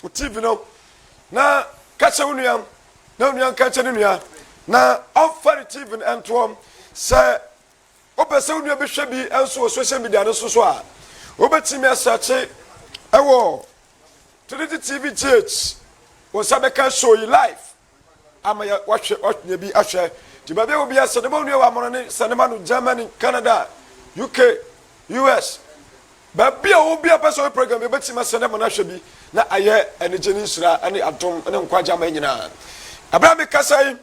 wo TV no na ka kyerɛ wo nua na wo nua nka kyerɛ ne nua na ɔmfa ne TV no ntoɔ. Sɛ wopɛ sɛ wo nua bi hwɛ bi nso wɔ social media no so so a, wobɛtumi asɛkye ɛwɔ Trinity TV GH. Wo nsa bɛka show yi live ama yɛ wahwɛ wanya bi ahwɛ. Nti baabi a wɔ biara sɛ ne ma wo nua wɔ amɔnɔne, sɛ ne ma no Germany, Canada, UK, US, Baabi a ɔwɔ biara pɛ sɛ ɔyɛ program bi, obetumi asɛn ama no ahwɛ bi na ayɛ anigye ne nhyira ne adom ne nkwagye ama yɛn nyinaa. Ɛberɛ a mekasa yi,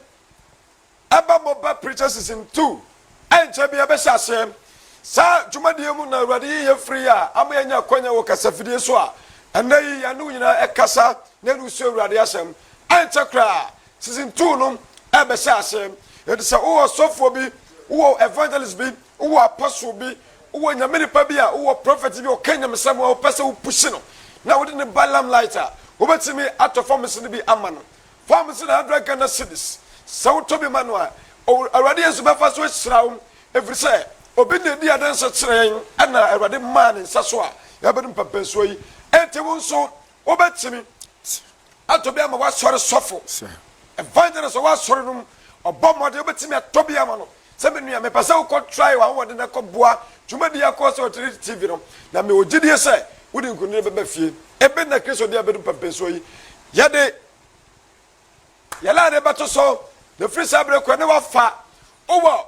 ɛba Mobile Preacher Season 2 ɛnkyɛ bi ɛbɛhyɛ aseɛ. Saa dwumadie mu na Awurade yi yɛn firi a ama yɛanya akwanya wɔ kasafidie so a ɛnnɛ yi yɛne wo nyinaa ɛkasa na yɛne wo sua Awurade asɛm. Ɛnkyɛ koraa Season 2 no ɛbɛhyɛ aseɛ. Enti sɛ wowɔ sɔfoɔ bi, wowɔ evangelist bi, wowɔ apostle bi, wowɔ nyame nipa bi a, wowɔ prophet bi a ɔka nyamesɛm a wopɛ sɛ wopushi no na wode no ba limelight a, wobɛtumi atɔ forms no bi ama no. Forms no 100 Ghana cedis. Sɛ wotɔ bi ma no a, Awurade Yesu bɛfa so ahyira wo, ɛfiri sɛ obi na ɛdi adanse kyerɛ yɛn ɛna Awurade maa ne nsa so a yɛabɛdu mpɛmpɛnsoɔ yi. Enti wo nso wobɛtumi atɔ bi ama w'asɔre sɔfo, evangelist a w'asɔre no mu, ɔbɔ mmɔden wobɛtumi atɔ bi ama no. Sɛ me nua, mepɛ sɛ wokɔ try w'ahoɔden na kɔboa dwumadi akɔ so wɔ Trinity TV no, na mewɔ gyidie sɛ wode nkunimdie bɛba fie. Ebe na Kristo de abɛdu mpɛmpɛnsoɔ yi. Yɛde yɛn line bɛto so, na firi saa berɛ kɔ ne wafa wowɔ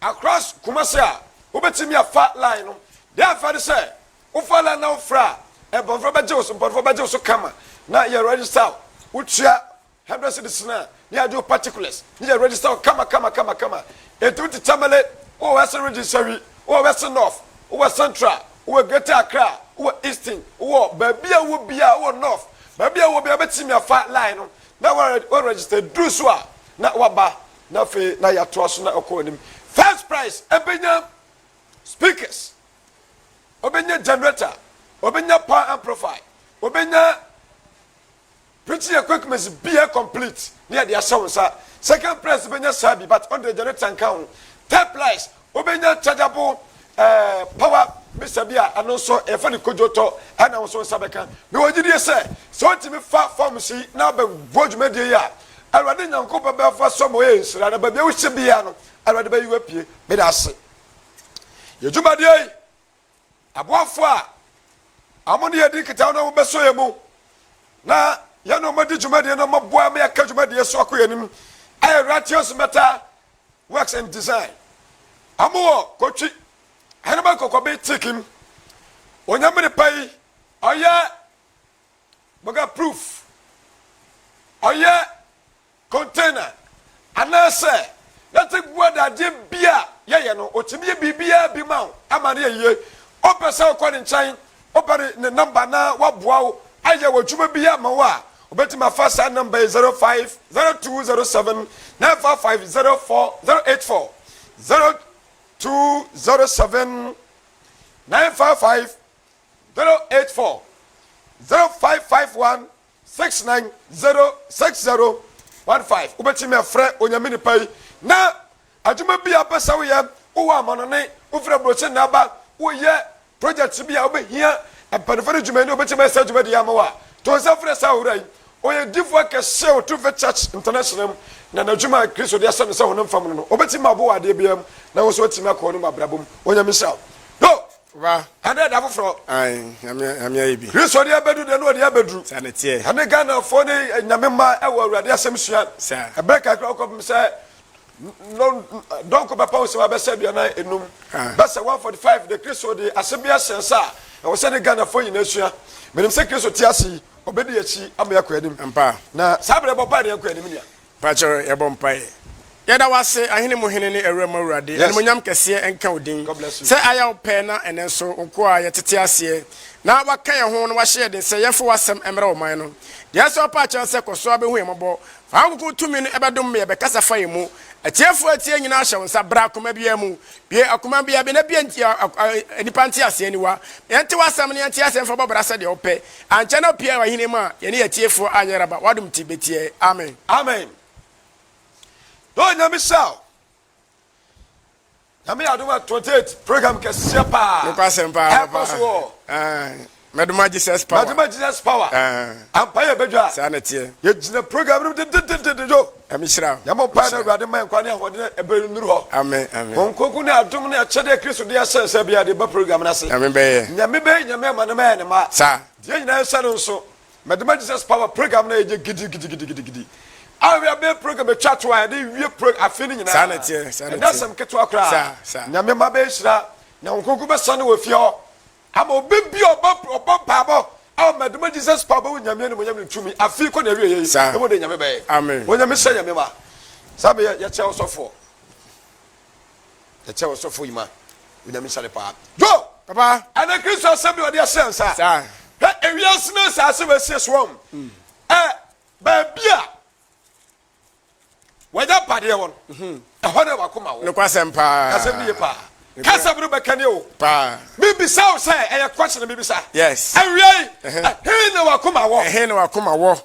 across Kumasi a, wobɛtumi afa line no. Deɛ afa ne sɛ, wofa line na wofrɛ a, mpanyinfoɔ bɛgye wo so, mpanyinfoɔ bɛgye wo so kama na yɛ register wo, wotua 100 cedis no a, ne yɛagye wo particulars, ne yɛ register wo kama kama kama kama. Enti wote Tamale, wowɔ Western Region Sahwi, wowɔ Western North, wowɔ Central, wowɔ Greater Accra, wowɔ Eastern, wowɔ baabi a wowɔ biara, wowɔ North, baabi a wowɔ biara wobɛtumi afa line no na wa register duru so a na waba na afei na yɛatoa so na ɛkɔ anim. First prize ɛbɛnya speakers, ɔbɛnya generator, ɔbɛnya power amplifier, ɔbɛnya Preaching equipment bia complete ne yɛde ahyɛ wo nsa. Second prize wobɛnya saa bi but ɔno deɛ generator nka ho. Third prize wobɛnya chargeable eh, power mixer bi a ɛno nso yɛfrɛ no kodwotɔ ɛna wo nso nsa bɛka. Mewɔ gyidie sɛ sɛ wotumi fa forms yi na wobɛbɔ dwumadie yi a Awurade Nyankopɔn bɛfa so ma woyɛ nhyira na baabi a wohyɛ biara no Awurade bɛyi wo apue. Meda ase. Yɛ dwumadie yi Aboafo a wɔn ne yɛn di nkitaho na wɔbɛsɔ yɛn mu na yɛne wɔn adi dwumadie na wɔaboa ma yɛaka dwumadie so akɔ yɛn anim ayɛ Righteous Metal Works and Design. Wɔn wɔ Kotwi, Ahenema Kɔkɔbe Tikim. Onyame nipa yi, ɔyɛ boga proof, ɔyɛ container, anaasɛ nɛte gu adadeɛ bi a yɛyɛ no, ɔtumi yɛ biribiara bi ma wo ama no yɛ yie. Wopɛ sɛ wokɔ ne nkyɛn, wopɛ ne ne nɔmba na waboa wo ayɛ w'adwuma bi ama wo a, wobɛtumi afa saa nɔmba yi 05 0207 955 04 084 0207 955 084 0551 6906015 Wobɛtumi afrɛ Onyame nipa yi na adwuma bi a wopɛ sɛ woyɛ, wowɔ amanɔne, wofiri aburokyi na aba, woyɛ project bi a wobɛhia mpanimfoɔ no dwumani a wobɛtumi ayɛ saa dwumadi yi ama wo a, to nsa frɛ saa owura yi. Ɔyɛ difoɔ akɛseɛ wɔ True Faith Church International mu, na n'adwuma a Kristo de ahyɛ no sɛ honam fam no no, ɔbɛtumi abɔ wɔ adeɛ biara mu na wo nso woatumi akɔ w'anim abrabɔ mu. Onyame nhyira wo. Go! Ba. Ɛnɛ da foforɔ. Ae, Nyame, Nyame ayɛ bi. Kristo de abɛduru deɛ na ɔde abɛduru. Saa na ɛteɛ. Ɛne Ghanafoɔ ne Nyame mma ɛwɔ Awurade asɛm sua. Saa. Ɛberɛ kakra wokɔpem sɛ dɔnko bɛpa wo sɛ wabɛsɛ 45. Ah. Bɛsɛ 145 de Kristo de asɛm bi ahyɛ nsa a ɛwɔ sɛ ne Ghanafoɔ nyinaa sua. Menim sɛ Kristo te ase yi, ɔbɛdi akyi ama yɛakɔ anim. Ampa. Na saa berɛ bɔ mpaeɛ na yɛnkɔ anim nua. Mpakyɛw yɛbɔ mpaeɛ. Yɛda wo ase, Ahene mu Hene ne Awura mu Awurade. Yes. Animuonyam kɛseɛ nka wo din. God bless you. Sɛ ayɛ wo pɛ na ɛnnɛ nso wo nkoa a yɛtete aseɛ na woaka yɛn ho na woahyɛ yɛn den sɛ yɛmfa w'asɛm mmrɛ ɔman no. Deɛ ɛsɛ ɔpa akyɛw sɛ kɔ so ara bɛhu yɛn mmɔbɔ. Fa wo kronkron tumi no bɛdom me yɛbɛkasa fa yɛn mu. Atiefoɔ a atie nyinaa hyɛ wo nsa. Bra akoma biara mu. Bue akoma biara bi na bue nnipa nteaseɛ aniwa. Ma yɛnte w'asɛm na yɛnte aseɛ mfa bɔ bra sɛdeɛ wopɛ. Ankyɛ na wopue w'ahennie mu a yɛne yɛn atiefoɔ anyɛ raba. W'adom nti bɛtie. Amen. Amen. Na Onyame hyira wo. Nyame yɛ adom a 28 program kɛseɛ paa Nokwasɛm paa ɛkɔ so wɔ papa. Mɛdoma Jesus power. Mɛdoma Jesus power. Ah. Ampa yɛ bɛdwa. Saa na ɛteɛ. Yɛgyina program no dedededede yo. Nyame hyira wo. Yɛmmɔ mpae na Awurade ma yɛn nkwa ne ahoɔden ɛbɛrɛ nnuru hɔ. Amen amen. Honhom Kronkron ne adom ne akyɛdeɛ Kristo de ahyɛ nsa biara de ba program no ase. Nyame bɛyɛ. Nyame bɛyɛ Nyame ama ne ma yɛ ne mma. Saa. Deɛ nyinaa nhyɛ no nso. Mɛdoma Jesus power program no yɛ gidigidigidigidi. A wia bɛyɛ program atwa to a yɛde wie pro afe no nyinaa. Saa na ɛteɛ. Saa na ɛteɛ. Ɛnyɛ asɛm ketewa koraa. Saa saa. Nyame ma bɛhyira na Honhom Kronkron bɛsane wɔ fie hɔ. Ama obi bi a ɔbɔ ɔbɔ mpaabɔ a ɔmɛdoma Jesus power bɛhu Nyame animuonyam ne tumi afe yi kɔ na awie yɛ yi. Saa. Ɛmu de Nyame bɛyɛ. Amen. Onyame hyɛ Nyame ma. Saa bɛyɛ yɛkyɛ ɔsɔfoɔ. Yɛkyɛ ɔsɔfoɔ yi ma. Onyame hyɛ ne paa. Yo! Papa. Ɛnɛ Kristo asɛm bi ɔde ahyɛ nsa. Saa. Hwɛ ewiase ne nsaase wɔ asie soɔ. Ɛ baabi a wɔnya mpadeɛ wɔ no, ɛhɔ na wakoma wɔ. Nokwasɛm paa. Asɛm bi yɛ paa. Kasa bi no bɛka ne o. Paa. Mibisa wo sɛ ɛyɛ question mibisa. Yes. Awia yi, ɛhe na wakoma wɔ? Ɛhe na wakoma wɔ?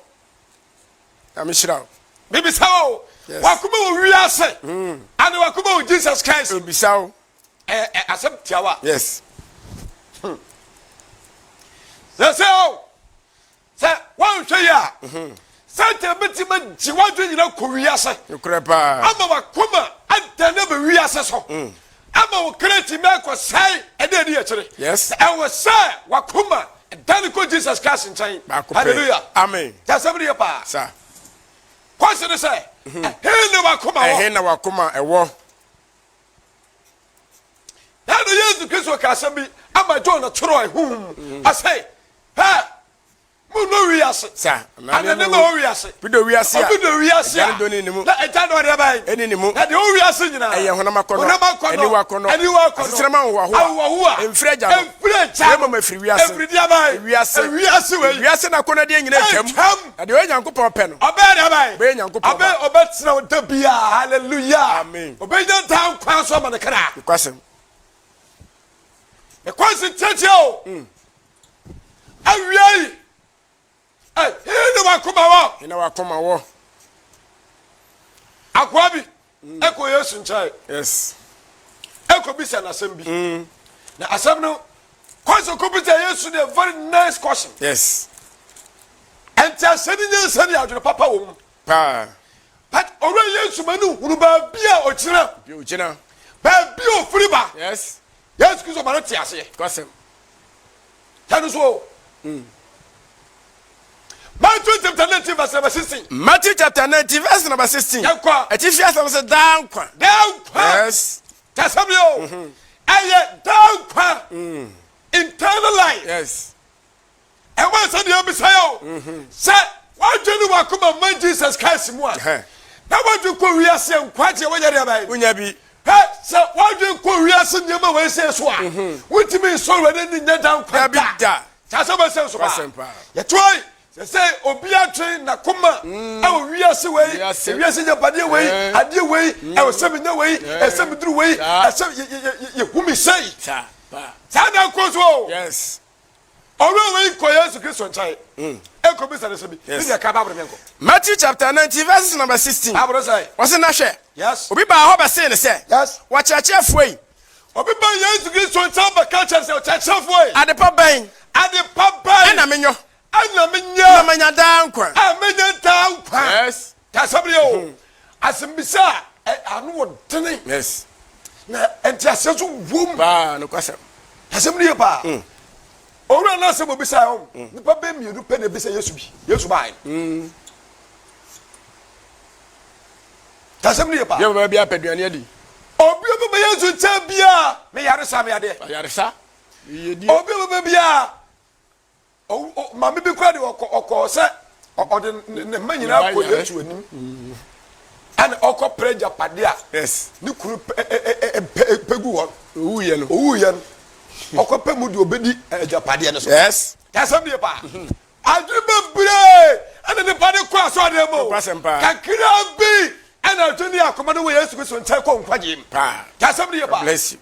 Nyame hyira wo. Mibisa wo. Yes. Wakoma wɔ wiase. Ana wakoma wɔ Jesus Christ. Mibisa wo. Ɛ ɛ asɛm tiawa. Yes. Sɛ sɛ o. Sɛ woanhwɛ yie a, Satan bɛtumi agye w'adwene nyina kɔ wiase. Nokorɛ paa. Ama w'akoma adane aba wiase so. Ama wo kra atumi akɔ sɛe ɛda adi akyire. Yes. Ɛwɔ sɛ w'akoma dane kɔ Jesus Christ nkyɛn. Baako pɛ. Hallelujah. Amen. Kyɛ asɛm no yɛ paa. Sa. Question ne sɛ, ɛhe na w'akoma wɔ? Ɛhe na w'akoma ɛwɔ? Ɛna Yesu Kristo ka asɛm bi ama John twerɛɛ honhom mu. Ɔse, Hɛ! Monnɔ wiase. Sa, anaa nneɛma ɛwɔ wiase. Obi dɔ wiase a. Obi dɔ wiase a. Agya no dɔ ne ne mu. Na agya no ɔdeɛ bɛn? Ɛni ne mu. Na deɛ ɔwɔ wiase nyinaa. Ɛyɛ honam akɔnnɔ. Honam akɔnnɔ. Aniwa akɔnnɔ. Aniwa akɔnnɔ. Asetenam ahohoahoa. Ahohoahoa. Ɛmfiri agya no. Ɛmfiri agya no. Na mmom ɛfiri wiase. Ɛfiri deɛ bɛn? Ewiase. Ewiase wei. Ewiase n'akɔnnɔdeɛ nyinaa atwam. Atwam. Na deɛ ɔyɛ Nyankopɔn pɛ no. Ɔbɛyɛ deɛ bɛn? Ɔbɛyɛ Nyankopɔn ba. Ɔbɛ ɔbɛtena hɔ da biara. Hallelujah. Amen. Ɔbɛnya daa nkwa nso ama ne kra. Nokwasɛm. Ɛkwan si tiatia o. Awiei, ɛhe na w'akoma wɔ? He na w'akoma wɔ? Akoa bi ɛkɔ Yesu nkyɛn. Yes. Ɛkɔ bisa n'asɛm bi. Na asɛm no, kɔsɛ kɔ bisa Yesu no yɛ very nice question. Yes. Ɛnti asɛm no nyansa ne adwene papa wɔ mu. Paa. But owura Yesu ma no hunu baabi a ɔgyina. Bi ogyina. Baabi a ofiri ba. Yes. Yesu Kristo ma no te aseɛ. Kɔsɛm. Tell us all. Matthew chapter 19 verse number 16. Matthew chapter 19 verse number 16. Yɛnkɔ. Atifi asɛm sɛ daa nkwa. Daa nkwa. Yes. Tasɛm yɛ o. Ɛyɛ daa nkwa. Eternal life. Yes. Ɛwɔ sɛ deɛ ebisa yɛ o. Sɛ wadwe ne wakoma ma Jesus Christ mu a. Na wadwe kɔ wiase nkwagye wɔnyɛ deɛ bɛyɛ. Wonya bi. Hwɛ, sɛ w'adwene kɔ wiase nneɛma wei sei so a, wontumi nsɔ Awurade ani nyɛ da nkwa Dabi da. Kyɛ sɛ wobɛsɛ nso paa. Kwasɛm paa. Yɛtoa yi, sɛ sɛ obi atwe n'akoma ɛwɔ wiase wei, Wiase. wiase nyapadeɛ wei, Eh. adeɛ wei, ɛwɔ sɛ menya wei, ɛsɛ meduru wei, Saa. ɛsɛ yɛ- yɛ- yɛ- yɛhu me sei. Saa paa. Saa na ɛkɔ so o. Yes. Ɔwura wei kɔ Yesu Kristo nkyɛn. Ɛkɔ bisa no sɛ bi. Ne deɛ ka Bible menkɔ. Matthew chapter 19 verses number 16. Bible sɛ. Ɔse na hwɛ. Yes. Obi baa hɔ bɛsee no sɛ. Yes. Ɔkyerɛkyerɛfoɔ yi. Obi baa Yesu Kristo nkyɛn bɛka kyerɛ sɛ ɔkyerɛkyerɛfoɔ yi. Adepa bɛn. Adepa bɛn. Ɛna menyɔ. Ɛna menyɛ. Na manya daa nkwa. A menya daa nkwa. Yes. Tasɛm yɛ o. Asɛmbisa a ano wɔ dene. Yes. Na nteaseɛ nso wom. Paa nokwasɛm. Asɛm no yɛ paa. Owura no asɛm obisa yɛ ɔm. Nipa bɛ mmienu pɛ na ebisa Yesu bi. Yesu baa yi. Tasɛm no yɛ paa. Yɛ bɛbɛ bi apɛ aduane adi. Obi a ɔbɛba Yesu nkyɛn biara, me yaresa me adeɛ. Ayaresa. Yiyedie. Obi a ɔbɛba biara, maame bi kura de ɔkɔ ɔkɔ sɛ ɔde ne mma nyinaa kɔ Yesu anim. Ɛna ɔkɔ pere agyapadeɛ a ne kunu pɛ gu hɔ. Owuiɛ no. Owuiɛ no. Ɔkɔ pɛ mu deɛ ɔbɛdi agyapadeɛ no so. Yes. Asɛm deɛ paa. Adwene bebree ɛna nipa de kɔ asɔredan mu. Nokwasɛm paa. Kakra bi ɛna adwene ne akoma no wɔ Yesu Kristo nkyɛn kɔ nkwagyeɛ mu. Paa. Asɛm deɛ paa. Bless you.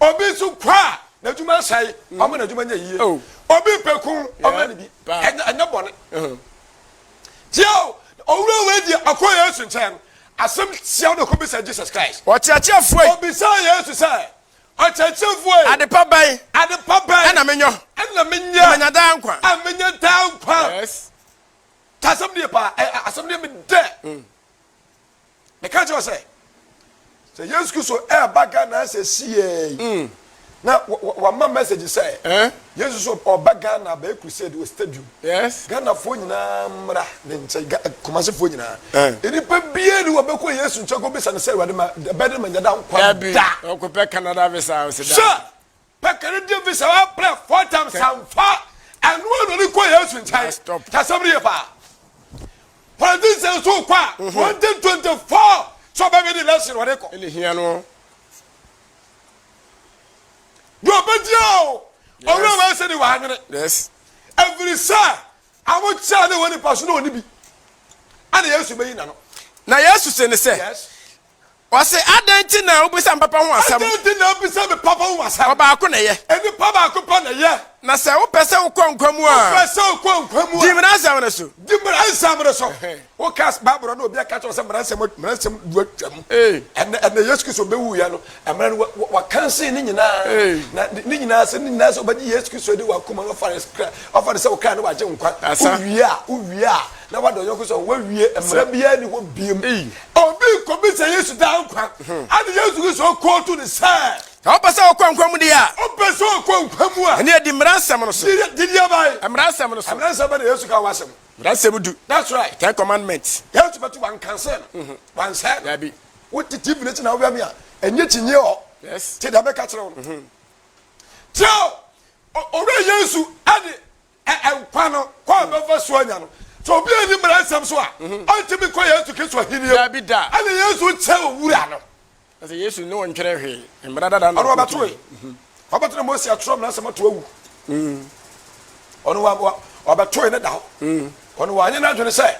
Obi nso kɔ a n'adwuma asɛe, ɔma n'adwuma nyɛ yie. Oh. Obi pɛ kun, ɔma ne bi. Paa. Ɛnyɛ ɛnyɛ bɔne. Tie o, owura wei deɛ ɔkɔ Yesu nkyɛn no, asɛm tia no kɔbisa Jesus Christ. Ɔkyerɛkyerɛfoɔ yi. Ɔbisaa Yesu sɛ, Ɔkyerɛkyerɛfoɔ e. Adepa bɛn. Adepa bɛn. Ɛna menyɔ. Ɛna menyɛ. Na manya daa nkwa. A menya daa nkwa. Yes. Ta asɛm no yɛ paa. Ɛ asɛm no yɛ me dɛ. Mm. Meka kyerɛ wo sɛ, sɛ Yesu Kristo ɛreba Ghana sɛ siee yi, mm. na wama message sɛ eh? Yesu so ɔba Ghana bɛyɛ crusade wɔ stadium. Yes. Ghanafoɔ nyinaa mmra ne nkyɛn, Kumasefoɔ nyinaa. Eh. Nnipa biara ni wɔbɛkɔ Yesu nkyɛn kɔbisa no sɛ Awurade ma bɛde ma nyada nkwa da. Ɔkɔpɛ Canada visa ɔsɛ da. Sɛ pɛ Canadian visa wa apply four times sanfa ɛno ano ne kɔ Yesu nkyɛn. Kyasɛm no yɛ paa. Politician nso kɔ a 2024 sɛ ɔbɛwin the election wɔde kɔ. Ɛna hia no. Deɛ ɔbɛgye o ɔwura wɔ ɛsɛ de wɔanwene. Yes. Ɛfiri sɛ ahokyɛ ne wɔ nipa so na ɔni bi ɛna Yesu bɛyi n'ano. Na Yesu se ne sɛ. Yes. Ɔse, Adɛn nti na wobisa me papa ho asɛm? Adɛn nti na wobisa me papa ho asɛm? Ɔbaako na ɛyɛ. Nnipa baako pɛ na ɛyɛ. Na sɛ wopɛ sɛ wokɔ nkwa mu a. Wopɛ sɛ wokɔ nkwa mu a. Di mmara nsɛm no so. Di mmara nsɛm no so. Woka Bible no obi aka kyerɛ sɛ mmara nsɛm mmara nsɛm du atwam. Ɛnɛ ɛnɛ Yesu Kristo bɛwuiɛ no mmara no wakansen ne nyinaa. Na ne nyinaa sɛ ne nyinaa sɛ wobɛgye Yesu Kristo adi w'akoma no ɔfa ne kra ɔfa ne sɛ wo kra ne wagye nkwa. Wowie a wowie a na wadɔ yɔnko sɛ wawie mmara biara ni hɔ biem. Obi nkɔbisa Yesu daa nkwa. Ɛna Yesu Kristo kootu no sɛ. Sɛ wopɛ sɛ wokɔ nkwa mu deɛ a. Wopɛ sɛ wokɔ nkwa mu a. Ɛnneɛ di mmara nsɛm no so. Di deɛ bɛn? Mmara nsɛm no so. Mmara nsɛm bɛn na Yesu ka ho asɛm? Mmara nsɛm du. That's right. Ten commandments. Yesu bɛto wankanse no. Wansɛe no. Dabi. Wote TV no akyi na wobɛ me a, ɛnyɛ kyinyeɛ hɔ. Yes. Te deɛ mɛka kyerɛ wo no. Kyerɛ owura Yesu ɛde Ɛ nkwa no, kwan a ɔbɛfa so anya no. Sɛ obi anni mmara nsɛm so a, ɔntumi nkɔ Yesu Kristo ahenni mu. Dabi da. Ɛnna Yesu kyerɛ owura no. Na sɛ Yesu ne wɔn ntwerɛ hwee, mmara dada na Ɔno ɔkɔtuiɛ. ɔbɛtoe. Ɔbɛto na Mose atwerɛ mmara nsɛm ato awu. Ɔno wa wa ɔbɛtoe ne da hɔ. Ɔno wanyɛ n'adwene sɛ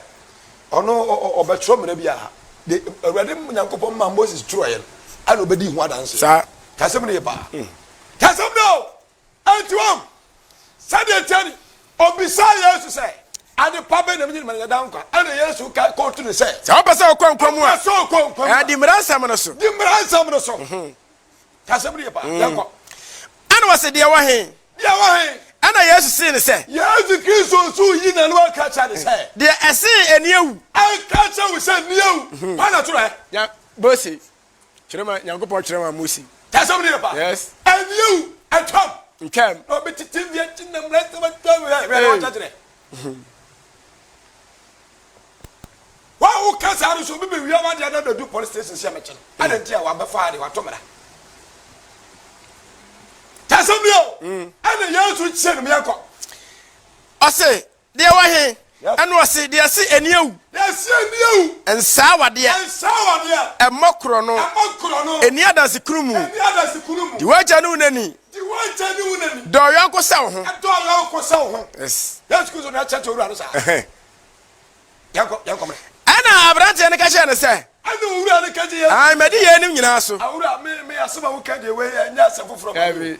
ɔno ɔbɛtwerɛ mmara biara. De Awurade Nyankopɔn maa Moses twerɛeɛ no, ɛna ɔbɛdii ho adanseɛ. Saa. Ka asɛm no yie paa. Ka asɛm no o! Enti wɔn, sɛdeɛ ɛteɛ ni, ɔbisaa Yesu sɛ, Ade pa bɛn na menye no ma no nya daa nkwa? Ɛnna Yesu ka kɔɔto no sɛ, Sɛ wopɛ sɛ wokɔ nkwa mu a, Wopɛ sɛ wokɔ nkwa mu a, di mmara nsɛm no so. Di mmara nsɛm no so. Ka asɛm no yie paa. Yɛnkɔ. Ɛnna ɔse, Deɛ ɛwɔ he? Deɛ ɛwɔ he? Ɛnna Yesu see no sɛ. Yesu Kristo nso yi n'ano aka kyerɛ no sɛ. Deɛ ɛse ɛnni awu. Ɛnka kyerɛ wo sɛ nni awu. Hwan na ɔtwerɛɛ? Mose. Kyerɛ ma Nyankopɔn kyerɛ ma Mose. Kyasɛm no yɛ pa. Yes. Ɛnyɛ wu ɛtwam. Ntwam. Na obi tete bi akyi na mmara nsɛm atwam yɛ hwɛ na wakyerɛkyerɛ. Wa wo ka saa no so obi bɛ wia wadeɛ na bɛdu police station sɛ mɛkyɛ no. Ɛna nti a wabɛfa ade wato mmara. Kyasɛm no yɛ o. Ɛna Yesu kyerɛ no yɛnkɔ. Ɔse Deɛ ɛwɔ he? Ɛna ɔse, Deɛ ɛse ani awu. Deɛ ɛse ani awu. Nsaa wadeɛ. Nsaa wadeɛ. Ɛmmɔ korɔno. Ɛmmɔ korɔno. Nni adansekunumu. Nni adansekunumu. Di w'agya ne wo na ni. Di w'agya ne wo na ni. Dɔ ɔyɔnko sɛ wo ho. Dɔ ɔyɔnko sɛ wo ho. Yes. Yesu Kristo na ɛkyerɛkyerɛ owura no saa. Yɛnkɔ, yɛnkɔ mmerɛ. Ɛna aberanteɛ no ka kyerɛɛ no sɛ. Ɛna owura no ka kyerɛ Yesu. Ae, madi yeinom nyinaa so. Awura, me, me asɛm a woka deɛ wei ɛnyɛ asɛm foforɔ ma me o.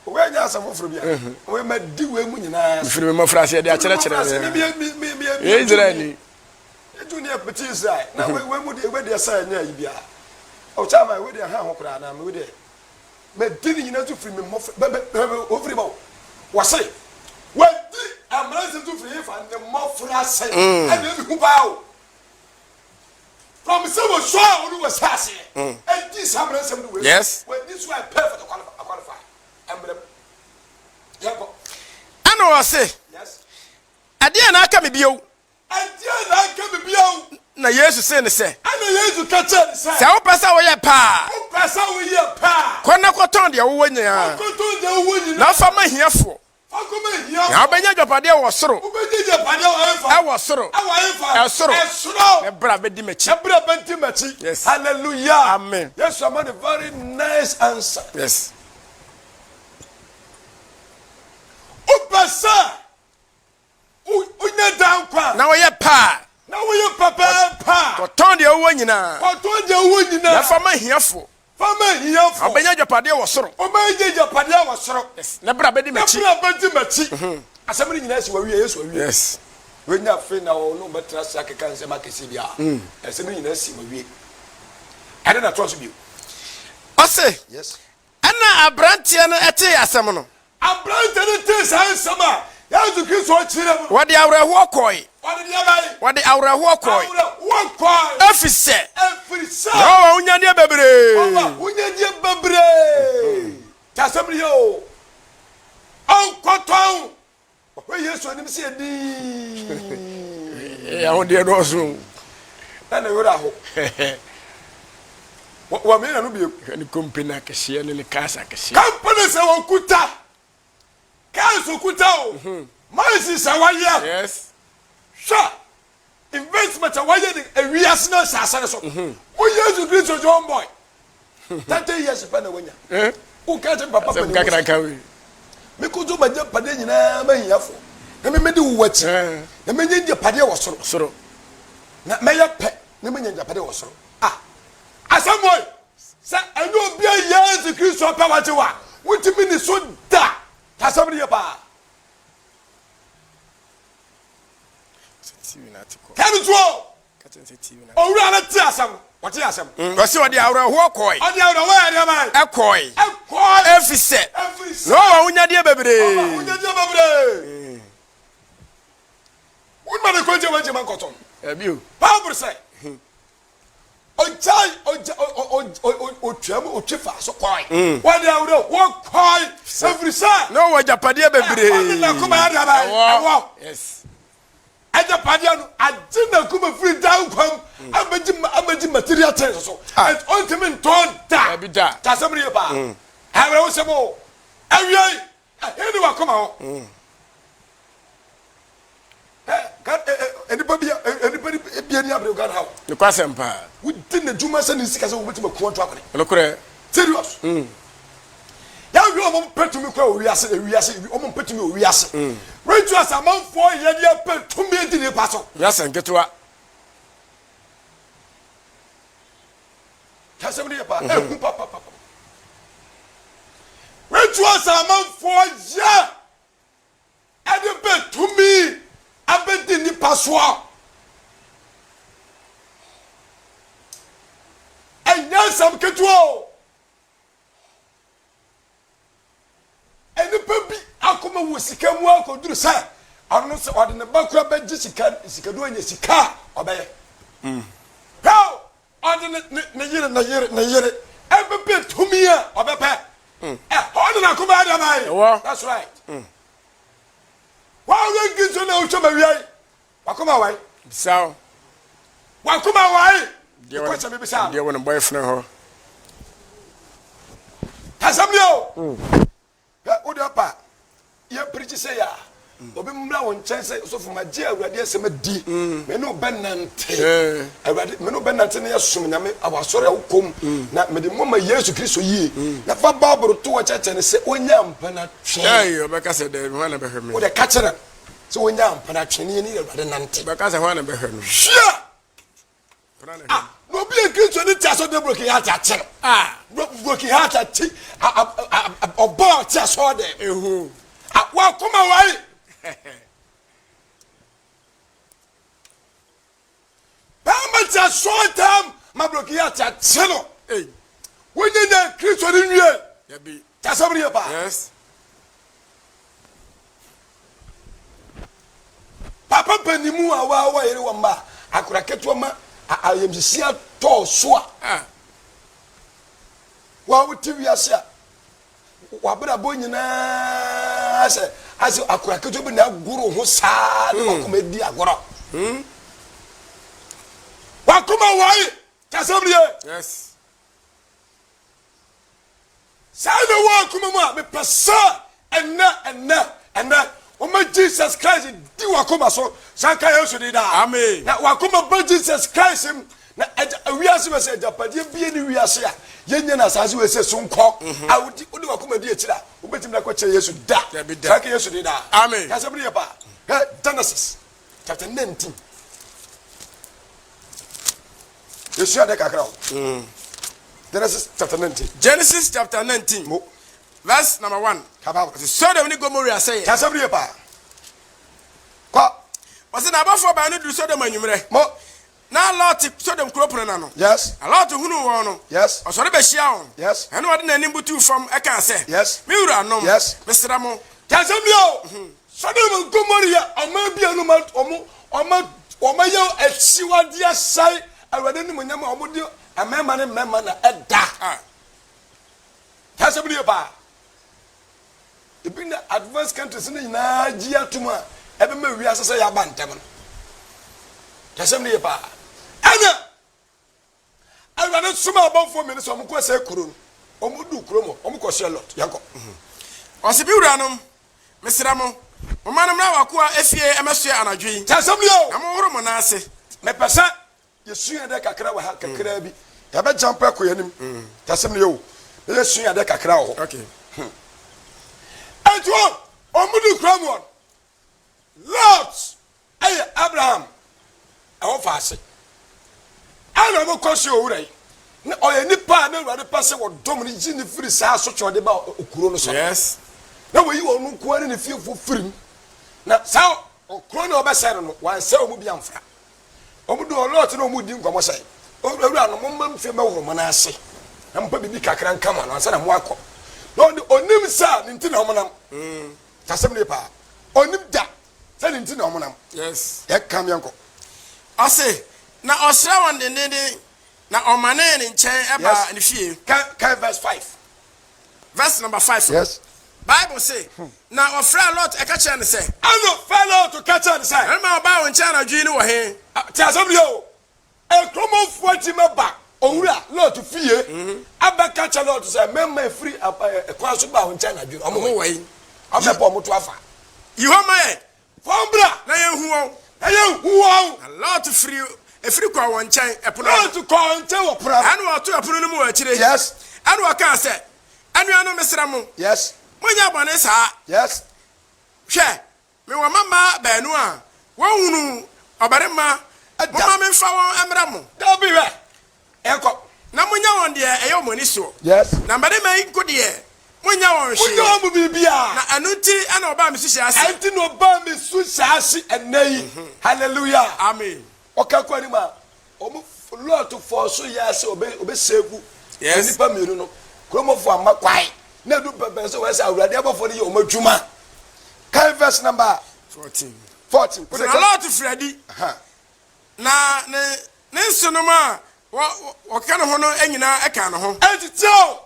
Wei nyɛ asɛm foforɔ bia. Wei madi wei mu nyinaa. Mefiri me mmɔfraase yɛde akyerɛkyerɛ me. Meyɛ Israelni. Junior pete Israel. Na wei wei mu deɛ wei deɛ sɛ ɛnyɛ ayi biara. Ɔkyɛ ama wei deɛ ha ho koraa na wei deɛ. Madi ne nyinaa so firi me mmɔfra bɛ bɛ bɛ ofiri ba o. Wɔse wadi mmeranteɛ so firi hefa ne mmɔfra ase. Ɛna ebi hu paa o. From sɛ wɔsɔ a wɔne wɔ hyɛ aseɛ ɛdi saa mmara nsɛm no wei Yes. wɔadi so a perfect qualify mmerɛ mu yɛnkɔ. Ɛna ɔse, Yes. Ɛdeɛn na aka me bio? Ɛdeɛn na aka me bio? Na Yesu see no sɛ, Ɛna Yesu ka kyerɛɛ no sɛ, Sɛ wopɛ sɛ woyɛ pɛ a, Wopɛ sɛ woyɛ pɛ a, kɔ na kɔtɔn deɛ wowɔ nyinaa, kɔ kɔtɔn deɛ wowɔ nyinaa, na fa ma ahiafoɔ, Fa kɔma ahiafoɔ. Na wobɛnya agyapadeɛ wɔ soro. Wobɛnya agyapadeɛ wɔ hefa? Ɛwɔ soro. Ɛwɔ hefa? Ɛsoro. Ɛsoro. Na bra bɛdi m'akyi. Na bra bɛdi m'akyi. Yes. Hallelujah. Amen. Yesu ama no very nice answer. Yes. Wopɛ sɛ wonya daa nkwa. Na woyɛ pɛ a. Na woyɛ pɛpɛɛpɛ a. Kɔtɔn deɛ wowɔ nyinaa. Kɔtɔn deɛ wowɔ nyinaa. Na fa ma ahiafoɔ. Fa ma ahiafoɔ. Na wobɛnya agyapadeɛ wɔ soro. Wobɛnya agyapadeɛ wɔ soro. Yes. Na bra bɛdi m'akyi. Na bra bɛdi m'akyi. Mhm. Asɛm no nyinaa si wawie, Yesu awie. Yes. Wenya afei na ɔno bɛtena ase akeka nsɛm akɛseɛ biara. Mm. Asɛm no nyinaa si wawie. Ɛne na toa so bio. Ɔse, Yes. Ɛnna aberanteɛ no tee asɛm no. Aberanteɛ no tee saa nsɛm a Yesu Kristo kyerɛ mu no. Wɔde awerɛhoɔ kɔe. Wɔde deɛ bɛn? Wɔde awerɛhoɔ kɔe. Awerɛhoɔ kɔe. Ɛfiri sɛ. Ɛfiri sɛ. Na ɔwɔ ahonyadeɛ bebree. Ɔwɔ ahonyadeɛ bebree. Te asɛm no yie o. Ɔnkɔtɔn. Ɔhwɛ Yesu anim sɛ dinn. Ahodeɛ dɔɔso. Na ne werɛ aho. Wɔamia n'ano bio. Hwɛ ne company akɛseɛ ne ne cars akɛseɛ. Company sɛ wɔkuta. Cars okuta o. Mhm. Mines sɛ wɔayɛ. Yes. Hwɛ investment a wɔayɛ ne ewiase na asase no so. Mhm. Wo Yesu Kristo John boy. 30 years pɛ na wanya. Eh? Wo ka kyerɛ papa panin. Kakraka wei. Me koto ma gye padeɛ nyinaa ma hiafo. Na me medi wo akyi. Eh. Na me nye gye padeɛ wɔ soro. Soro. Na mɛyɛ pɛ na menya gye padeɛ wɔ soro. Ah. Asɛm wɔ sɛ ɛnyɛ obi a Yesu Kristo pɛ wagye wa. Wontumi ni so da. Asɛm no yɛ paa. Kɛne so Owura no te asɛm no, ɔte asɛm. Mm, ɔse ɔde awerɛhoɔ kɔe. Ɔde awerɛhoɔ yɛ deɛ bɛn? Ɛkɔe. Ɛkɔe. Ɛfiri sɛ. Ɛfiri sɛ. Na ɔwɔ ahonyadeɛ bebree. Ɔwɔ ahonyadeɛ bebree. Wonima ne kɔnkyɛ wɔnkyɛ ma nkɔtɔn. Ɛbi o. Bible sɛ. Ɔgyae ɔgya ɔtwa mu ɔtwe fa so kɔe. Mm. Wɔde awerɛhoɔ kɔe. Ɛfiri sɛ. Na ɔwɔ agyapadeɛ bebree. Ɛhɔ ne n'akoma yɛ deɛ bɛn? Ɛwɔ. Yes. Agyapadeɛ no agye n'akoma firi daa nkwa mu abɛgye abɛgye material things so. Ah. Ɛnti ɔntumi ntɔn da. Dabi da. Kyɛ asɛm no yie paa. Awerɛhosɛm o. Awiei, ɛhe ne w'akoma wɔ? Ɛ, Ga, ɛ, ɛ, nnipa bi, ɛ, nnipa bi ani abere Ghana ha o. Nokwasɛm paa. Wodi n'adwuma sɛ ne sika sɛ wobɛtumi aku ato akɔne. Nokorɛ. Serious. Yɛnhwɛ wɔn mpɛ tumi kora wɔ wiase, ewiase, wɔn mpɛ tumi wɔ wiase. Rituals amanfoɔ yɛ deɛ pɛ tumi di nipa so. Wiase nketewa. Kasɛm no yɛ paa, ehu papapapa. Rituals amanfoɔ yɛ ɛde pɛ tumi abɛdi nipa soɔ. Ɛnyɛ nsɛm ketewa o. Nnipa bi akoma wɔ sika mu akɔduru sɛ ɔno sɛ ɔde ne ba kora bɛgye sika sikaduro anya sika a ɔbɛyɛ. Mm. Hwɛ ɔde ne ne ne yere ne yere ne yere ɛbɛpɛ tumi a ɔbɛpɛ. Mm. Ɛhɔ ne n'akoma yɛ dɛm ayi. Ɛwɔ. That's right. Mm. Wɔn a wɔn nso na wɔtwa ma wia yi. Wakoma wae. Bisa o. Wakoma wae. Deɛ wɔ bisa. Deɛ wɔ ne boyfriend hɔ. Kasɛm ni o. Mm. Hwɛ wo deɛ pa yɛ pirikyi sɛ yɛ a. Mm. Obi mmra wo nkyɛn sɛ sɔfo ma gye awurade asɛm adi. Mm. Me ne wo bɛnante. Eh. Awurade me ne wo bɛnante ne yɛsom nyame awɔ asɔre a wokɔ mu. Mm. Na mede mo ma Yesu Kristo yie. Mm. Na fa Bible to hɔ kyerɛkyerɛ no sɛ ɔnya mpena twe. Ɛyi ɔbɛka sɛ dɛ hwan na bɛhwɛ me. Wo deɛ ka kyerɛ no. Sɛ wɔnya mpena twene ne Awurade nante. Bɛka sɛ hwan na bɛhwɛ no. Hwɛ! Ah, na obi yɛ Kristo ne te asɔ de broken heart akye no. Ah, broken heart akye ɔbɔ ɔte asɔ de. Ehu. Ah, wakoma wae. Bɛrima te asɔ tam ma broken heart akye no. Wonyɛ nyɛ Kristo ne nwie. Dabi. Kyasɛm no yɛ paa. Yes. Papa panimu a wawa yere wɔ mma akora ketewa ma ayamhyehye atɔ so a. Ah. Wa wote wiase a wabrabɔ nyinaa sɛ asɛ akora ketewa bi na agoro ho saa ne hmm. wakoma di agorɔ. Hmm. Wakoma wɔye kyasɛm no yɛ. Yes. Saa na ɛwɔ akoma mu a mepɛ sɛ ɛnnɛ, ɛnnɛ, ɛnnɛ, wɔma Jesus Christ di w'akoma so. San ka Yesu din daa. Amen. Na w'akoma ba Jesus Christ mu. Na agya, wiase wɔ sɛ agyapadeɛ bie ne wiase a yɛnyɛ no asase wɔ sɛ so nkɔ. Mhm. A wodi, wode w'akoma di akyiri a, wobɛtumi de akɔkyerɛ Yesu da. Dabi da. San ka Yesu din daa. Amen. Ka asɛm no yɛ paa. Hwɛ Genesis chapter 19. Yɛsua ade kakra o. Mm. Genesis chapter 19. Genesis chapter 19. Mo. Verse number 1. Kaba. Sodom ne Gomorrah sɛ yɛ. Kyasɛm no yɛ paa. Kɔ. Ɔsɛ na abɔfoɔ baa no duru Sodom anwummerɛ. Mo. Na Lot te Sodom kuro pono no ano. Yes. Na Lot hunuu wɔn no, Yes. ɔsɔre bɛhyiaa wɔn. Yes. Ɛnna ɔde n'anim butuu fam kaa sɛ, Yes. Me wuranom, Yes. mesrɛ mo. Te asɛm bi o. Sodom and Gomorrah yɛ ɔman bi a no ma wɔn wɔn wɔayɛ akyiwadeɛ asɛe Awurade animuonyam a wɔde mmarima ne mmarima na ɛda. Ah. Te asɛm no yie paa. Ebi na advanced countries no nyinaa gye atom a ɛbɛma wiase sɛ yɛaba ntɛm no. Te asɛm no yie paa. Ɛna Awurade somaa abɔfoɔ mmienu sɛ wɔnkɔ sɛe kuro no. Wɔduu kurom hɔ, wɔkɔsoɛ Lot. Yɛnkɔ. Ɔse, Me wuranom, mesrɛ mo, momma no mmra w'akoa efie mmɛsoɛ anadwo yi, Te asɛm no yie o. na monhoro mo nan ase. Mepɛ sɛ yɛsua adeɛ kakra wɔ ha, kakraa bi. Yɛbɛgya mpo akɔ yɛn anim. Te asɛm no yie o. Na yɛsua adeɛ kakra wɔ hɔ. Okay. Enti wɔn, wɔduu kurom hɔ no, Lot yɛ Abraham wɔfaase. Ɛna wɔn kɔ so owura yi. Na ɔyɛ nipa a na Awurade pɛ sɛ wɔdɔm no yi ne firi saa asotwe ɔde ba okuro no so. Yes. Na wɔyi wɔn nko ara ne ne fiefo firi mu. Na saa okuro no a wɔbɛsɛe no no, wɔansɛe wɔn bi amfra. Wɔn de Lot ne wɔn di nkɔmmɔ sɛ, Owura no, momma mfie mmɛhoro mo nan ase, na mompa biribi kakra nka mo ano ansa na moakɔ. Na ɔde onim sɛ ne nti na wɔnam. Mm. Asɛm no ye paa. Ɔnim da sɛ ne nti na wɔnam. Yes. Yɛka meɛnkɔ. Ɔse, na ɔsrɛ wɔn dendenden, na ɔmanee ne nkyɛn baa ne fie. Kan, kan verse 5. Verse number 5. Yes. Bible se, na ɔfrɛɛ Lot ka kyerɛɛ no sɛ. Ɛna ɔfrɛɛ Lot ka kyerɛɛ no sɛ. Mmarima a wɔbaa wo nkyɛn anadwo yi no wɔ he? Te asɛm no yie o. Nkurɔfoɔ akyi mɛba owura Lot fie abɛka kyerɛ Lot sɛ, Mmarima a ɛfiri kwan so baa wo nkyɛn anadwo no, wɔn wɔ he? Wɔmmɛbɔ wɔn to afa. Yi hɔ ma yɛn. Fa wɔn bra. Na yɛnhu wɔn. Na yɛnhu wɔn. Na Lot firi efiri kɔɔ wɔn nkyɛn ɛpono ano. Lot kɔɔ wɔn nkyɛn wɔ pono ano. Ɛnna ɔtoo ɛpono no mu wɔ akyire. Yes. Ɛnna ɔkaa sɛ, Anuanom, mesrɛ mo. Yes. Monnyɛ bɔne saa. Yes. Hwɛ, Mewɔ mmammaa baanu a wɔnhunuu ɔbarima, momma memfa wɔn mmrɛ mo. Dabi, hwɛ, yɛnkɔ. Na monyɛ wɔn deɛ ɛyɛ wɔn ani soɔ. Yes. Na mmarima yi nko deɛ, monnyɛ wɔn hwee. Monnyɛ wɔn biribiara. Na ɛno nti na wɔbaa me suhyɛ ase. Ɛno nti na wɔbaa me suhyɛ ase ɛnnɛ yi. Hallelujah. Amen. Ɔka kɔ anim a, wɔn Lot fɔɔ so yɛɛ sɛ ɔbɛ ɔbɛsɛɛgu Yes. nnipa mmienu no. Kuromɔfoɔ amma kwan. Na edu pɛpɛ sɛ wɔyɛ sɛ Awurade abɔfoɔ no yɛ wɔn adwuma. Kan verse number 14. 14. Sɛ na Lot firi adi, Aha. na ne ne nsenom a wɔ wɔka ne ho no nyinaa ka ne ho. Enti tie o,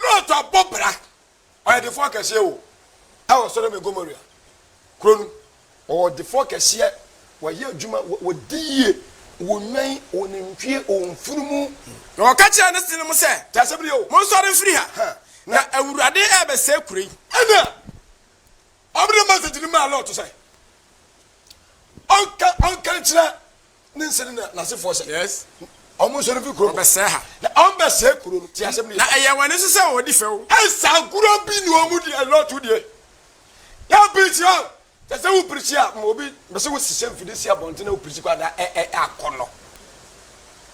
Lot abɔ bra, ɔyɛ defoɔ kɛseɛ o, ɛwɔ Sodom and Gomorrah kuro no, ɔwɔ defoɔ kɛseɛ, wɔyɛ adwuma, wɔdi yie, wɔ nnwan, wɔ nantwie, wɔ mfunumu. Na ɔka kyerɛɛ ne senom sɛ, Te asɛm no yie o. Monsɔre mfiri ha, Ha, na Awurade rebɛsɛe kuro yi. Ɛnna ɔde message no maa Lot sɛ ɔnka ɔnka nkyerɛ ne nse ne n'asefoɔ sɛ. Yes. Wɔn nsɔre mfiri kurom. Wɔbɛsɛe ha. Na wɔbɛsɛe kuro no. Te asɛm no yie. Na ɛyɛ wɔn ani so sɛ wɔdi fɛw. Nsagorɔ bi na wɔn di Lot deɛ. Yɛ pirikyi hɔ. Kyɛ sɛ wo pirikyi a, ma obi bɛ sɛ wosisɛ mfidie si abɔnten na wo pirikyi kɔ ada ɛ ɛ akɔnɔ.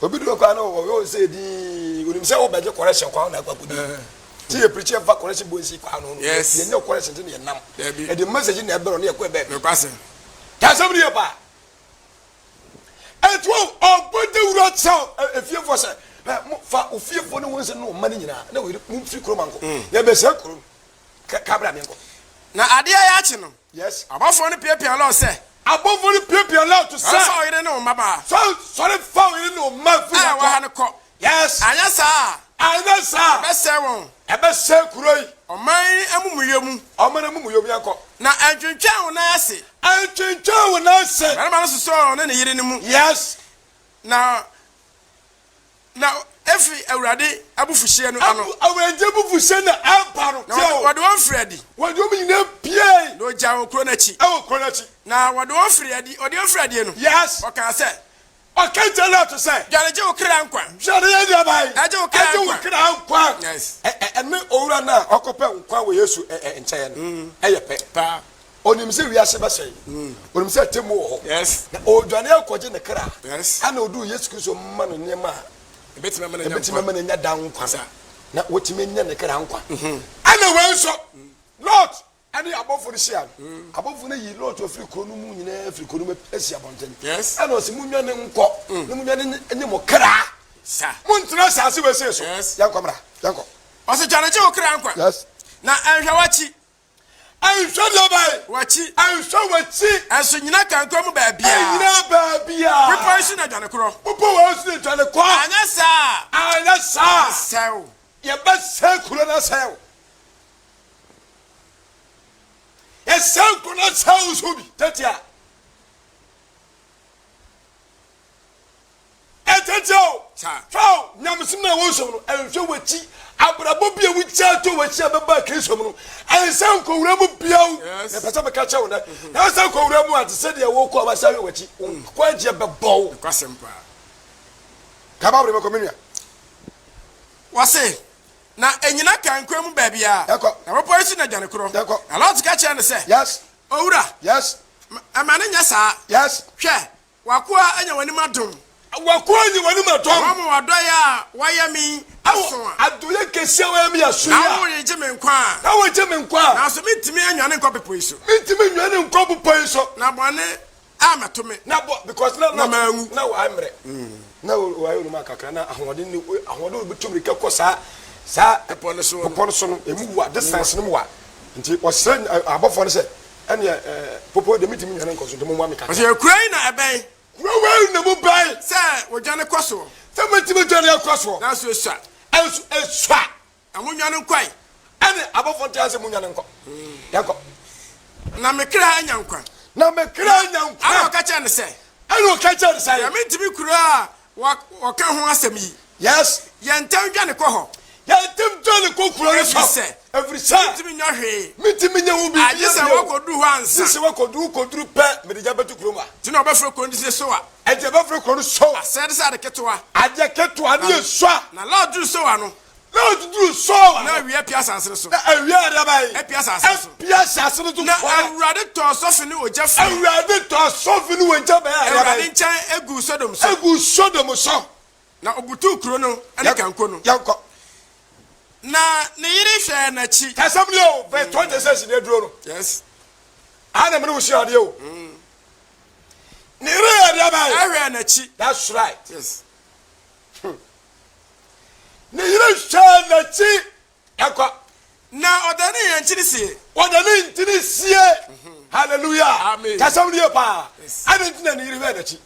Obi duro kɔ ano ɔyɛ ɔsɛ dii onim sɛ wobɛgye correction kwan na akɔ akɔdi. Ti yɛ pirikyi ɛfa correction bɔ nsi kwan no. Yes. Yɛnyɛ correction ti na yɛ nam. Dabi. Ɛde message na ɛbɛrɛ no yɛ kɔ ɛbɛɛ. Nokwasɛm. Te asɛm no yie paa. Enti wo ɔbɔ dawuro akyerɛ efiefoɔ sɛ, hwɛ mo fa ofiefoɔ ne wo nse ne wo mma no nyinaa ne wo yere momfiri kurom ankɔ. Yɛbɛsɛe kuro no. Ka ka bra menkɔ. Na adeɛ reyɛ akye no, Yes. abɔfoɔ no piapiaa Lot sɛ. Abɔfoɔ no piapiaa Lot sɛ. Sɔre fa wo yere ne wo mmabaa. Sɔre sɔre fa wo yere ne wo mma firi a ha ɛwɔ ha kɔ. no kɔ. Yes. Anyɛ saa a. Anyɛ saa a. Ɛbɛsɛe wɔn. Ɛbɛsɛe kuro yi. Ɔman yi amumuyɔ mu. Ɔman amumuyɔ mu, yɛnkɔ. Na ɛntwentwɛn wo nan ase. Ɛntwentwɛn wo nan ase. Barima no sosɔɔ ɔne ne yere no mu. Yes. Na na efi Awurade abufuhyeɛ no ano. Awurade abufuhyeɛ na ɛba no. Na wɔde wɔn firi adi. Wɔde wɔn nyinaa piee. Na ogyaa wɔn kuro no akyi. Ɛwɔ kuro no akyi. Na wɔde wɔn firi adi, wɔde wɔn firi adie no. Yes. Ɔkaa sɛ. Ɔka kyerɛ Lot sɛ. Dwane gye wo kra nkwa. Dwane yɛ deɛ bɛn? Gye wo kra nkwa. Gye wo kra nkwa. Yes. Ɛne owura no a ɔkɔpɛ nkwa wɔ Yesu nkyɛn no ɛyɛ pɛ. Paa. Onim sɛ wiase bɛsɛe. Onim sɛ atemmu wɔ hɔ. Yes. Na ɔredwane akɔgye ne kra. Yes. Ɛna oduu Yesu Kristo ma no nneɛma a Ebetumi ama no anya ebetumi nkwa. ama no anya daa nkwa. Sa. Na watumi anya ne kra nkwa. Ɛna wei nso, Lot. Ɛne abɔfo no hyia no, abɔfo no yi Lot afiri kuro no mu nyinaa firi kuro no mu asi abɔnten. Ɛna ɔse, Monnwane nkɔ, na monnwane nye mo kra. Monntena asase wesee so. Yɛnkɔ mmra, yɛnkɔ. Ɔse, Dwane gye wo kra nkwa. Na ɛnhwɛ w'akyi. Ɛnhwɛ deɛ bɛn? W'akyi. Ɛnhwɛ w'akyi. Ɛnso nnyina kanko mu baabiara. Ɛnnyina baabiara. Bepɔ yi so na dwane korɔ. Bepɔ wei so na dwane kɔ. Anyɛ saa a. Anyɛ saa a. Yɛbɛsɛe wo. Yɛbɛsɛe kuro no asɛe wo. Yɛsɛe kuro no asɛe wo so bi. Tete a. Ɛtete o. Hwɛ o, nyamesom no a wɔsom no, ɛnhwɛ w'akyi. Abrabɔ bi a wogyaa to w'akyi a bɛba Kristo mu no, ɛnsɛ nkɔwura mu bio. Mepɛ sɛ meka kyerɛ wo nɛ, na ɛsɛ nkɔwura mu a te sɛ deɛ wokɔ a wasa hwɛ w'akyi, wo nkwagyeɛ bɛbɔ wo. Ka Bible bɛkɔ me nua. Wɔse, na ɛnyina kanko mu baabiara. Na bepɔ yi so na dwane korɔ. Na Lot ka kyerɛɛ no sɛ, Owura, mma no nyɛ saa. Hwɛ, W'akoa anya w'anim adom. W'akoa anya w'anim adom. Na woama w'adɔeɛ a woayɛ me yi aso a. Adɔeɛ kɛseɛ a woayɛ me aso yi a. Na woregye me nkwa a. Na woregye me nkwa a. Nanso mentumi nnwane nkɔ bepɔ yi so. Mentumi nnwane nkɔ bepɔ yi so. Na bɔne ammɛto me. Na bɔ because na na manwu. Na wayɛ mmerɛ. Na wayɛ onuma kakra na ahoɔden ne ahoɔden obetu mirika kɔ saa saa bepɔ no so bepɔ no so no emu wa distance no mu wa nti ɔsrɛ abɔfoɔ no sɛ Ɛnneɛ ɛɛ, popo deɛ mentumi nnwane nkɔ so, nti mommoa me kakra. Ɔse, Kuro yi na ɛbɛn. Kuro wei na mu bɛn. Sɛ wɔdwane kɔ soɔ. Sɛ mɛtumi dwane akɔ soɔ. Nanso esua. Ɛnso esua. Na monnwane nkɔe. Ɛne abɔfoɔ nte ase monnwane nkɔ. Yɛnkɔ. Na me kra anya nkwa. Na me kra anya nkwa. Ɛna ɔka kyerɛɛ no sɛ. Ɛna ɔka kyerɛɛ no sɛ. Deɛ mentumi kuro a wɔka ho asɛm yi. Yes. Yɛ ntɛm dwane kɔ hɔ. Yɛ ntɛm dwane kɔ kuro no so. Ɛfiri sɛ. Ɛfiri sɛ. Mentumi nyɛ hwee. Mentumi nyɛ wo biribiara bio. Agye sɛ woakɔduru hɔ ansa. Gye sɛ woakɔduru, wokɔduru pɛ, mede gya bɛto kurom ha. Nti na wɔbɛfrɛ kuro no sɛ Soar. Ɛnti wɔbɛfrɛ kuro no Soar. Asɛe de sɛ ade ketewa. Adeɛ ketewa ne yɛ sua. Na Lot duruu Soar no. Lot duruu Soar no. Na awia apue asase no so. Na awia adeɛ bɛn? Apue asase no so. Apue asase no so. Na Awurade tɔɔ sɔfe ne ogya firii. Awurade tɔɔ sɔfe ne ogya bɛn adeɛ bɛn? Awurade nkyɛn guu Sodom so. Eguu Sodom so. Na ɔbutuu kuro no ne kanko no. Yɛnkɔ. Na ne yere hwɛɛ n'akyi. Kasɛm ni o, verse 26 ni aduro no. Yes. Aha na mene wo sua adeɛ o. Ne yere yɛ adeɛ bɛn? Ɛhwɛɛ n'akyi. That's right. Yes. Ne yere hwɛɛ n'akyi. Ɛkɔ. Na ɔdanee yɛn nkyene sie. Ɔdanee nkyene sie. Hallelujah. Amen. Kasɛm no yie paa. Adɛn nti na ne yere hwɛɛ n'akyi?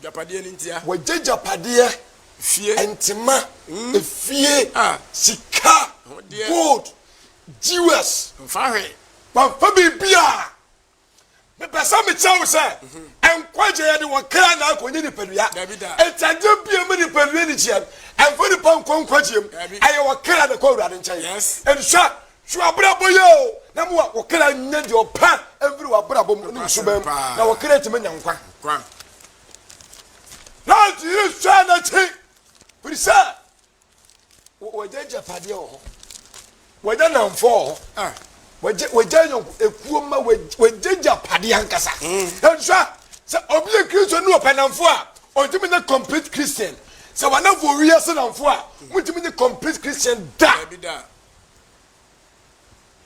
Agyapadeɛ no ntia. Wagya agyapadeɛ. Fie. Ntema. Efie. Ah. Sika. Ahodeɛ. Gold. Jewels. Mfa hwee. Wamfa biribiara. Mepɛ sɛ mekyerɛ wo sɛ nkwagye yɛde wɔ kra na akɔ nyɛ nipadua. Enti adeɛ bi a ɛma nipadua ni gyeɛ no, ɛmfa nipa nkɔ nkwagyeɛ mu. Ɛyɛ wɔ kra na ɛkɔ Awurade nkyɛn. Enti hwɛ, hwɛ w'abrabɔ yie o, na ma wɔ kra nyɛ deɛ ɔpɛ mfiri w'abrabɔ mu ne wo suban mu, na wɔ kra atumi anya nkwa. Lot yere hwɛɛ n'akyi, firi sɛ Wɔagya agyapadeɛ wɔ hɔ. Wɔagya nnamfoɔ wɔ hɔ. Wɔagya wɔagya yɔnko ekuo mma wɔagya agyapadeɛ ankasa. Nso sɛ obi yɛ Kristo ne ɔpɛ nnamfoɔ a, ɔntumi nyɛ complete Christian. Sɛ w'anamfo wɔ wiase nnamfoɔ a, wontumi nyɛ complete Christian da.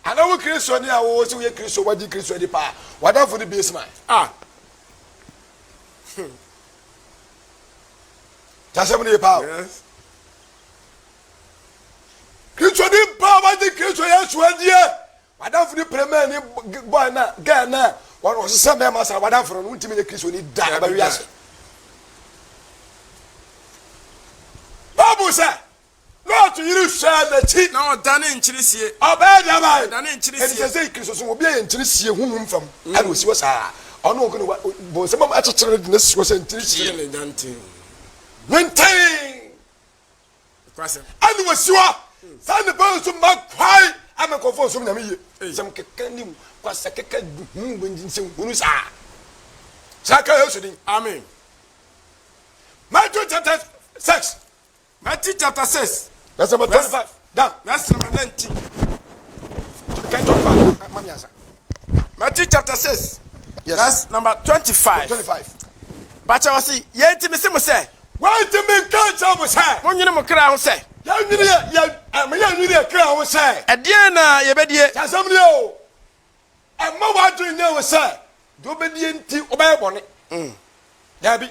Ana wo Kristoni a wowɔ sɛ woyɛ Kristo wagye Kristo adi paa, w'adamfo ne Baseman. Ah. Kyasɛm no yɛ paa o. Yes. Kristoni paa wagye Kristo Yesu adie. W'adamfo ne prɛmɛ ne boy na girl na wɔn ɔsesɛ mɛɛma saa w'adamfo no wontumi nyɛ Kristoni da ɛbɛwe ase. Bible sɛ Lot yere hwɛɛ n'akyi. Na ɔdanee nkyene sie. Ɔbɛyɛ deɛ abae. Ɔdanee nkyene sie. Ɛnti sɛ sɛ Kristo som obi ayɛ nkyene sie honhom fam ɛna osi hɔ saa. Ɔno nko na bonsam am akyekyere no de no asi hɔ sɛ nkyene sie. Kyere ne nyanten. Nyanten. Nokwasɛm. Ɛna osi hɔ. Saa nipa yi nso mma kwan ama nkurɔfoɔ nsom Nyame yie. Nsɛm keka ne kwasa keka hu nsɛm hunu saa. Saa ka Yesu din. Amen. Matthew chapter 6. Matthew chapter 6. Verse number 25. Down. Verse number 19. Can 25. Mami ansa. Matthew chapter 6. Yes. Verse number 25. 25. Bakyɛ wɔ se, yɛn nti mese mo sɛ. Wɔn nti menka nkyerɛ mo sɛ. Monnwene mo kra ho sɛ. Yɛnnwene yɛ yɛ ɛmɛ yɛnnwene yɛ kra ho sɛ. Ɛdeɛn na yɛbɛdie? Kyasɛm ni o. Ɛmma w'adwene nyɛ wo sɛ deɛ wobɛdie nti wobɛyɛ bɔne. Daabi.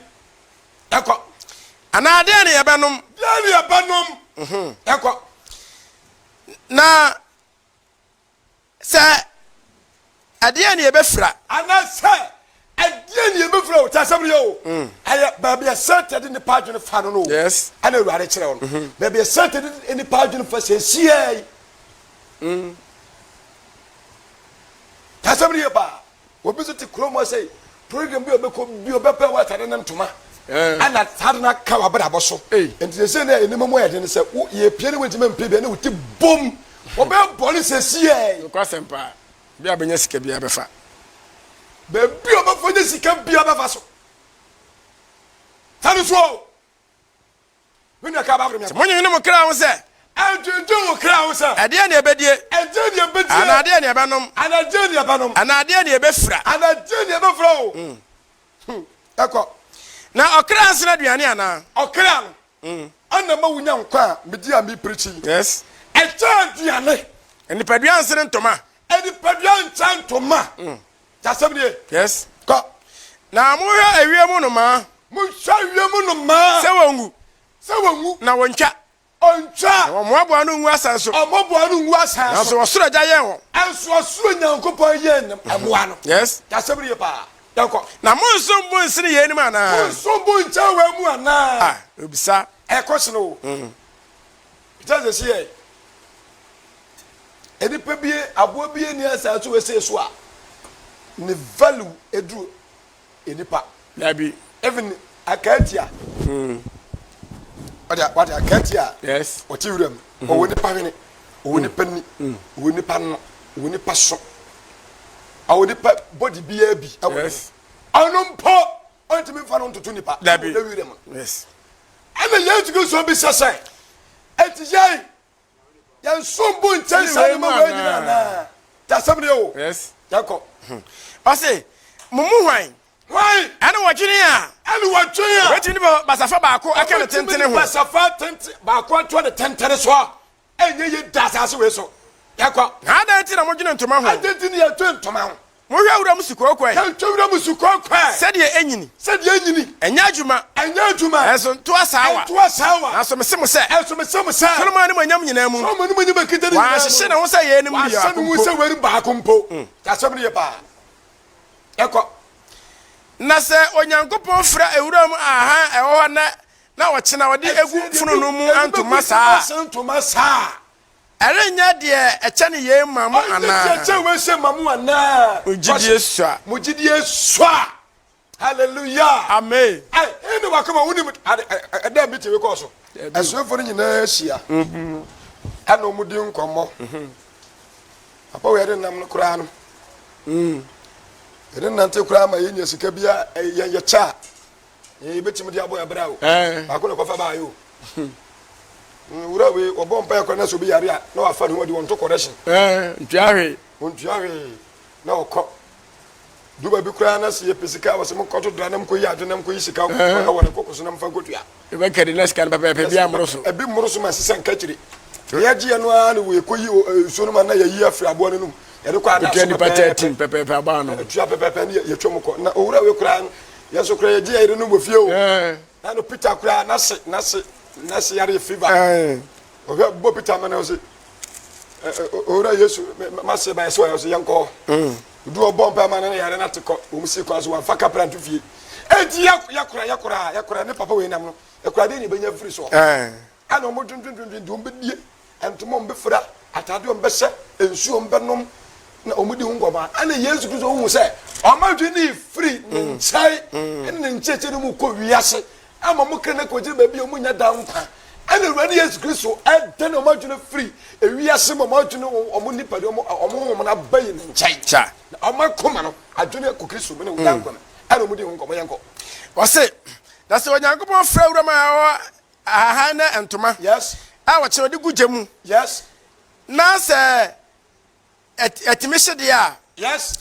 Yɛnkɔ. Anaa deɛn ne yɛbɛnom? Deɛn ne yɛbɛnom? Yɛnkɔ. Na sɛ ɛdeɛn ne yɛbɛfira? Anaasɛ ɛdeɛn ne yɛbɛfira o? Kyɛ asɛm no yɛ o. Ɛyɛ baabi a Satan de nipa adwene fa no no o. Yes. Ɛna Awurade kyerɛ wo no. Baabi a Satan de nipa adwene fa sɛsiɛ yi. Kyɛ asɛm no yɛ paa. Obi nso te kurom hɔ sɛ program bi a ɔbɛkɔ bi ɔbɛpɛ wɔ atade ne ntoma. Ɛna saa de no aka w'abrabɔ so. Nti sɛsɛ na nneɛma mu ayɛ den sɛ wo yɛpie ne wontumi mpie bia ne wo ti bom. Wɔbɛyɛ bɔne sɛsiɛ. Nokwasɛm paa. Bi a bɛnya sika biara bɛfa. Baabi a ɔbɛfa nya sika biara bɛfa so. Fa no so o. Me nua ka baako Sɛ monwene mo kra ho sɛ. Ɛndwendwen wo kra ho sɛ. Ɛdeɛn na yɛbɛdie? Ɛdeɛn na yɛbɛdie? Anaa ɛdeɛn na yɛbɛnom? Anaa ɛdeɛn na yɛbɛnom? Anaa ɛdeɛn na yɛbɛfira? Anaa ɛdeɛn na yɛbɛfira o? Ɛkɔ. Na ɔkra nsene aduane anaa? Ɔkra no, ɛna ma wonya nkwa a medi a mepreakyi yi. Yes. Ɛkyɛn aduane. Nipadua nsene ntoma. Nipadua nkyɛn ntoma. Kyasɛm nie. Yes. Kɔ. Na monhwɛ ewiem nnomaa. Monhwɛ ewiem nnomaa. Sɛ wɔnwu. Sɛ wɔnwu. Na wɔntwa. Ɔntwa. Na wɔmmoaboa ano ngu asan so. Ɔmmoaboa ano ngu asan so. Nanso ɔsoro Agya yɛn wɔn. Nanso ɔsoro Nyankopɔn yɛn mmoa no. Yes. Kyasɛm nie paa. Yɛnkɔ. Na monsom bo nsene yeinom anaa? Monsom bo nkyɛn wei mu anaa? Ah, obisa. Ɛkɔ sene o. Kyɛ sɛ si yɛ. Nipa bi aboa bi ni asase wei so a ne value eduru nipa. Dabi. Even akaatia. Wade wade akaatia. Yes. Ɔte wura mu. Ɔwɔ nipa hwene. Ɔwɔ nipa ni. Ɔwɔ nipa no. Ɔwɔ nipa so. Ɔwɔ nipa body biara bi. Yes. Ɔno mpo ɔntumi nfa no ntoto nipa. Dabi. Ɔwɔ wura mu. Yes. Ɛna Yesu Kristo bi sɛ sɛ ɛti yɛn yɛn som bo nkyɛn saa nneɛma wei nyinaa anaa? Te asɛm no yɛ o. Yes. Yɛnkɔ. Ɔse, mo mu hwan? Hwan? Ɛne wɔdwene a. Ɛne wɔdwene a. Obetumi de basafa baako aka ne tentene ho. Obetumi de basafa tenten baako ato ne tentene so a ɛnyɛ yie da asase wei so. Yɛnkɔ. Na adɛn nti na modwene ntoma ho? Adɛn nti na yɛdwene ntoma ho? Monhwɛ wuram sukooko ɛ. Yɛnhwɛ wuram sukooko ɛ. Sɛdeɛ ɛnyini. Sɛdeɛ ɛnyini. Ɛnyɛ adwuma. Ɛnyɛ adwuma. Ɛnso nto asaawa. Ɛnto asaawa. Nanso mese mo sɛ. Ɛnso mese mo sɛ. Solomon animuonyam nyinaa mu. Solomon animuonyam a ɛkita ne nyinaa mu. Wanhyehyɛ ne ho sɛ yeinom mu biako mpo. Wanhyɛ ne ho sɛ weinom baako mpo. Asɛm no yɛ paa. Ɛkɔ. Na sɛ Onyankopɔn fira wuram ahahan a ɛwɔ hɔ nnɛ na ɔkyena ɔde egu fononoo mu ntoma saa a. Ntoma saa a. Ɛrenyɛ deɛ ɛkyɛne yei mma mo Ɔnyɛ anaa? deɛ ɛkyɛn wei sɛ ma mo anaa? Mo gyidie sua. Mo gyidie sua. Hallelujah. Amen. Ɛhe ne wakoma wonim ade ɛdɛ meeting wei kɔɔ so. Asuafoɔ no nyinaa ahyia ɛna wɔn di nkɔmmɔ. Papa wei yɛde nam no koraa no. Yɛde nante koraa ma yɛnya sika bi a yɛ yɛkyɛ a yɛbɛtumi de abɔ ɛbrɛ o. Baako na kɔfa baayɛ o. Wura wei wɔbɔ mpa ɛkɔ na sɛ obi yare a na wafa ne ho adi wɔnto correction. Ntua hwee. Wɔntua hwee na ɔkɔ. Du baabi koraa na sɛ yɛpɛ sika a wɔsɛ mokɔto dra na mokɔyi adwene na mokɔyi sika wɔ ne koko so na mfa nkɔtua. Yɛbɛkari na sika no pɛpɛɛpɛ bi ammoro so. Ebi mmoro so ma ɛsesɛ nkakyire. Yɛgye yɛ no ara na wɔkɔyi nsuo no ma na yɛyi afiri aboa no nom. Yɛde kɔ ada so nipa 13 pɛpɛɛpɛ aboa no. Tua pɛpɛɛpɛ ne yɛtwa mu kɔ. Na owura wei koraa no yɛn nso koraa yɛgye yɛ yere no wɔ fie o. Na no Peter koraa n'ase n'ase n'ase yare fever. Ɔhwɛ bɔ Peter ma na ɔse owura Yesu m'ase ba yɛ sɛ ɔyɛ ɔse yɛnkɔ. Du ɔbɔ mpa ma na ne yare no ate kɔ. Wɔn si kwan so wɔamfa kapra nto fie. Enti yɛkora yɛkora yɛkora ne papa wei nam no yɛkora deɛ ne yɛbɛnya firi soɔ. Ɛna wɔn dwendwendwendwen deɛ wɔn bɛdie, ntoma wɔn bɛfira, ataadeɛ wɔn bɛhyɛ, nsuo wɔn bɛnom, na wɔn di ho nkɔmɔ. Ɛna Yesu Kristo hu sɛ wɔn adwene ne firi ne nkyɛn ɛne ne nkyerɛkyerɛ no mu kɔ wiase ama wɔn kra no akɔgyina baabi a wɔn nya daa nkwa. Ɛna Awurade Yesu Kristo ɛdane wɔn adwene firi ewiase ma wɔn adwene wɔn nipadua wɔn wɔn honhom no aba yi ne nkyɛn. Na wɔn akoma no adwene kɔ Kristo mu ne daa nkwa mu. Ɛna wɔn di ho nkɔmɔ yɛn kɔ. Ɔse, na sɛ Onyankopɔn frɛ wuram a ɛwɔ ahahan ne ntoma Yes. a wɔkyerɛ wɔde gu gya mu. Yes. Na sɛ ɛtumi hye deɛ a. Yes.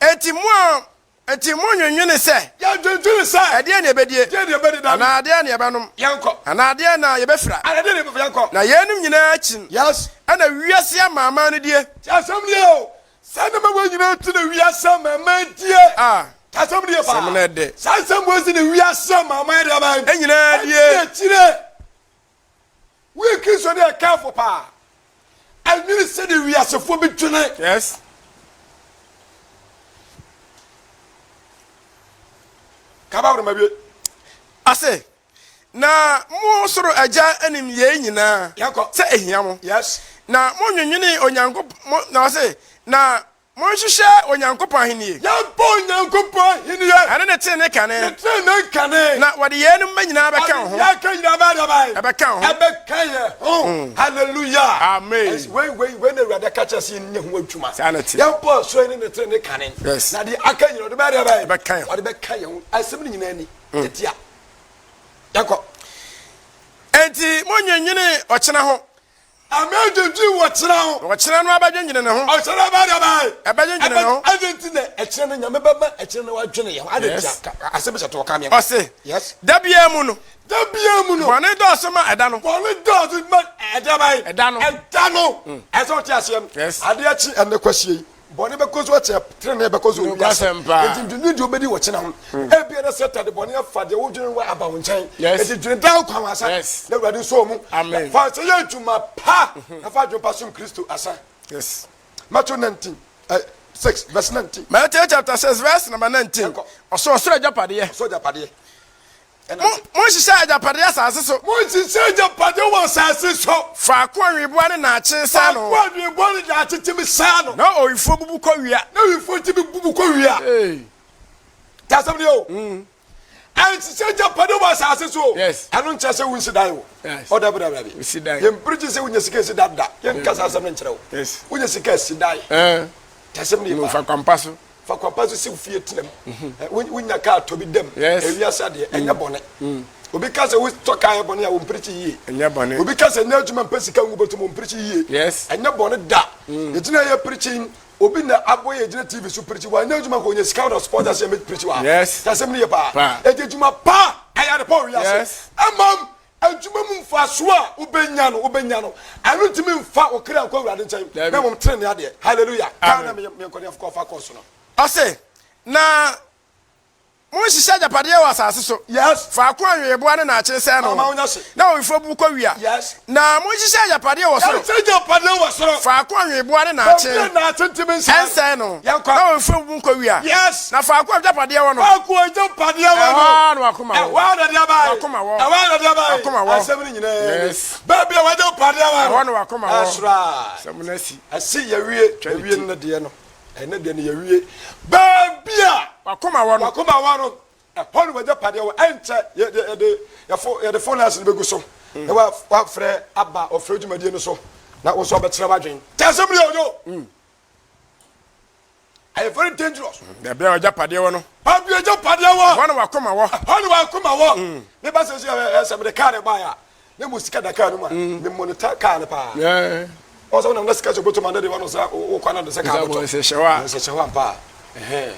Enti mo a enti monnwennwene sɛ. Yɛndwendwene sɛ. Ɛdeɛn na yɛbɛdie? Deɛn na yɛbɛdi dabi. Anaa deɛn na yɛbɛnom? Yɛnkɔ. Anaa deɛn na yɛbɛfira? Anaa deɛn na yɛbɛfira? Yɛnkɔ. Na yeinom nyinaa akyi no. Yes. Ɛna wiase amanaman no die. Tie asɛm no yie o. Saa nneɛma wei nyinaa nti na wiase amanaman die. Ah. Ka asɛm no yie paa. Asɛm no ɛdɛ. Saa nsɛm wei nti na wiase amanaman de aban. Nyinaa die. Adi akyire. Woyɛ Kristoni a careful paa. Ɛnwene sɛdeɛ wiasefoɔ bi dwene. Yes. Ka Bible no ma wie. Ase, na mo soro Agya nim yei nyinaa Yɛnkɔ. sɛ ehia mo. Yes. Na monnwennwene Onyankopɔn, mo, na ɔse, na monhwehwɛ Onyankopɔn ahennie. Yɛmpɛ Onyankopɔn ahennie. Ɛne ne tenenee kane. Ne tenenee kane. Na wɔde yeinom bɛ nyinaa bɛka wo ho. Wɔde yɛn aka nyinaa bɛyɛ dɛ bɛn? Ɛbɛka wo ho. Ɛbɛka yɛn ho. Hallelujah. Amen. Ɛs- Wei, wei, wei na Awurade aka kyerɛ sɛ yɛnyɛ ho adwuma. Saa na ɛte. Yɛmpɛ ɔsoro ne ne tenenee kane. Yes. Na deɛ aka nyinaa ɔde bɛyɛ dɛ bɛn? Ɛbɛka yɛn ho. Ɔde bɛka yɛn ho. Asɛm no nyinaa ni. Tete a. Yɛnkɔ. Enti monnwennwene ɔkyena ho. Ama adwendwen wɔ kyena ho. Na ɔkyena no abɛdwendwene ne ho. Ɔkyena bɛyɛ dɛ bɛn? Ɛbɛdwendwene ne ho. Adɛn nti na ɛkyena no Nyame bɛma ɛkyena no adwene yɛn ho? Adɛn nti Yes. a? Asɛm bi sɛ to ɔka meɛ. Ɔse, Yes. Da biara mu no. Da biara mu no. Bɔne dɔɔso ma ɛda no. Bɔne dɔɔso ma ɛda bɛn? Ɛda no. Ɛda no. Ɛsɛ wote aseɛ no. Yes. Adeɛ kye ɛnnɛ kwasie yi. Bɔne bɛkɔ so akyɛ, trenee bɛkɔ so wɔ wiase. Nokwasɛm paa. Enti dwennwen deɛ wobɛdi wɔ kyena ho. Ebia na Satan de bɔne afa deɛ wodwene ho aba wo nkyɛn. Yes. Enti dwene daa nkwa ho asa. Yes. Na Awurade nso wɔ mu. Amen. Fa sɛ yɛ adwuma pa na fa adwene pa som Kristo asa. Yes. Matthew 19, eh, 6 verse 19. Matthew chapter 6 verse number 19. Yɛnkɔ. Ɔsoro ɔsoro agyapadeɛ. Ɔsoro agyapadeɛ. Mo, monhyehyɛ agyapadeɛ asase so. Monhyehyɛ agyapadeɛ wɔ asase so. Faako a nweboa ne nnaakye sɛe no. Faako a nweboa ne nnaakye tumi sɛe no. Na owifoɔ bubu kɔ wia. Na owifoɔ tumi bubu kɔ wia. Ee. Te asɛm no yɛ o. Mm. Ɛnhyehyɛ agyapadeɛ wɔ asase so. Yes. Ɛno nkyerɛ sɛ wonsi dan o. Yes. Ɔda bi da bi. Wosi dan. Yɛn pirikyi sɛ wonya sika si dan da. Yɛn kasa asɛm no nkyerɛ wo. Yes. Wonya sika si dan. Ɛɛ. Te asɛm no yɛ paa. Fa kwampa so. Fa kwan pa so si wo fie tena mu. Wonya kaa tɔ bi da mu. Ewiase adeɛ, ɛnyɛ bɔne. Obi ka sɛ wotɔ kaa yɛ bɔne a, wɔmpirikyi yie. Ɛnyɛ bɔne. Obi ka sɛ nyɛ adwuma mpɛ sika ngu bɔtɔ mu, wɔmpirikyi yie. Ɛnyɛ bɔne da. Yɛgyina yɛ pirikyi, obi na abɔ yɛ gyina TV so pirikyi, wanyɛ adwuma nka ɔnya sika na sponsor sɛ yɛmɛ pirikyi wɔ ha. Sɛ asɛm no yɛ paa. Enti adwuma pa ɛyɛ ade pa wɔ wiase. Mmom Adwuma mu mfasoɔ a wobɛnya no, wobɛnya no, ɛno ntumi mfa wo kra nkɔ Awurade nkyɛn, na mmom tenenee adeɛ. Hallelujah. Kaa na menkɔ ne kɔfa kɔɔ so no. Ɔse, na monhyehyɛ agyapadeɛ wɔ asase so, Yes. faako a nweweboa ne nnaakye sɛe no, Ama wonya hye. na owifoɔ bubu kɔ wia. Yes. Na monhyehyɛ agyapadeɛ wɔ soro, Yɛnhyɛ agyapadeɛ wɔ soro. faako a nweweboa ne nnaakye Baabi a nnaakye ntumi nsɛe no. ɛnsɛe no, Yɛnkɔ. na owifoɔ bubu nkɔ wia. Yes. Na faako a agyapadeɛ wɔ no, Faako a agyapadeɛ wɔ no. Ɛhɔ ara na w'akoma wɔ. Ɛhɔ ara na ɛde abae. W'akoma wɔ. Ɛhɔ ara na ɛde abae. W'akoma wɔ. Asɛm no nyinaa ni. Yes. Baabi a w'agyapadeɛ wɔ no. Ɛhɔ na w'akoma wɔ. That's right. Asɛm no asi. Asi yɛwie. Twa ne Yɛwie ti. nnɛ deɛ no. Ɛnnɛ deɛ no yɛwie. Baabi a. W'akoma wɔ no. W'akoma wɔ no. Ɛhɔ na w'agyapadeɛ wɔ. Ɛnkyɛ yɛde yɛde yɛfo yɛde phone lines no bɛgu so. Mm. Na wa wafrɛ aba ɔfrɛ dwumadie no so. Na wo nso wabɛkyerɛ w'adwene. Kyɛ asɛm no yɛ odwo. Ɛyɛ very dangerous. Baabi a w'agyapadeɛ wɔ no. Baabi a agyapadeɛ wɔ. Ɛhɔ na w'akoma wɔ. Ɛhɔ na w'akoma wɔ. Mm. Me ba sɛ sɛ sɛ mede kaa no baeɛ a na mu sika da kaa no mu a mm. me monitor kaa no paa. Ɔsɛ wonam na sika sɛ obotom ade de wɔn sɛ wokɔ na de sɛ kaa bɔtɔ. Nsɛhyɛ hɔ a. Nsɛhyɛ hɔ ampa a.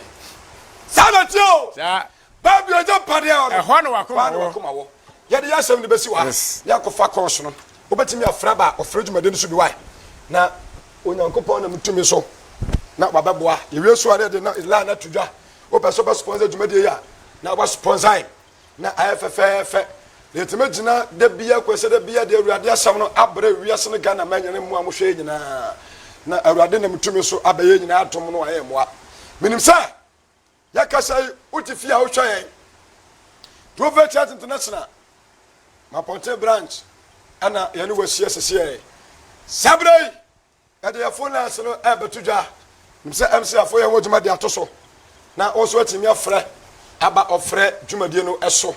Saa na tie o. Saa. Baabi a agyapadeɛ wɔ no. Ɛhɔ na w'akoma wɔ. W'akoma wɔ. Yɛde yɛ asɛm no bɛsi wɔ ha. Na yɛakɔfa kɔɔso no. Wobɛtumi afrɛ aba ɔfrɛ dwumadie no so bi wae. Na Onyankopɔn nam tumi so na wabɛboa. Yɛwie so a na yɛde na line ato dwa. Wopɛ sɛ wobɛ sponsor dwumadie yi a, na wa sponsor yɛn na ayɛ fɛfɛɛfɛ. Na yɛtumi gyina da bia kɔ sɛ da bia de Awurade asɛm no abrɛ wiase no Ghana man nyina mu a mohwɛ yɛ nyinaa. Na Awurade nam tumi so abɛyɛ nyinaa adom no ayɛ mmoa. Menim sɛ Yɛkasa yi, wote fie a wohwɛ yɛn. Prophet Church International, Mapɔnten branch, ɛna yɛne wahyia sɛsiɛ. Saa berɛ yi, yɛde yɛn phone lines no ɛrebɛto dwa. Nim sɛ MC afo yɛn ho adwuma de ato so. Na wo nso atumi afrɛ aba ɔfrɛ dwumadie no so.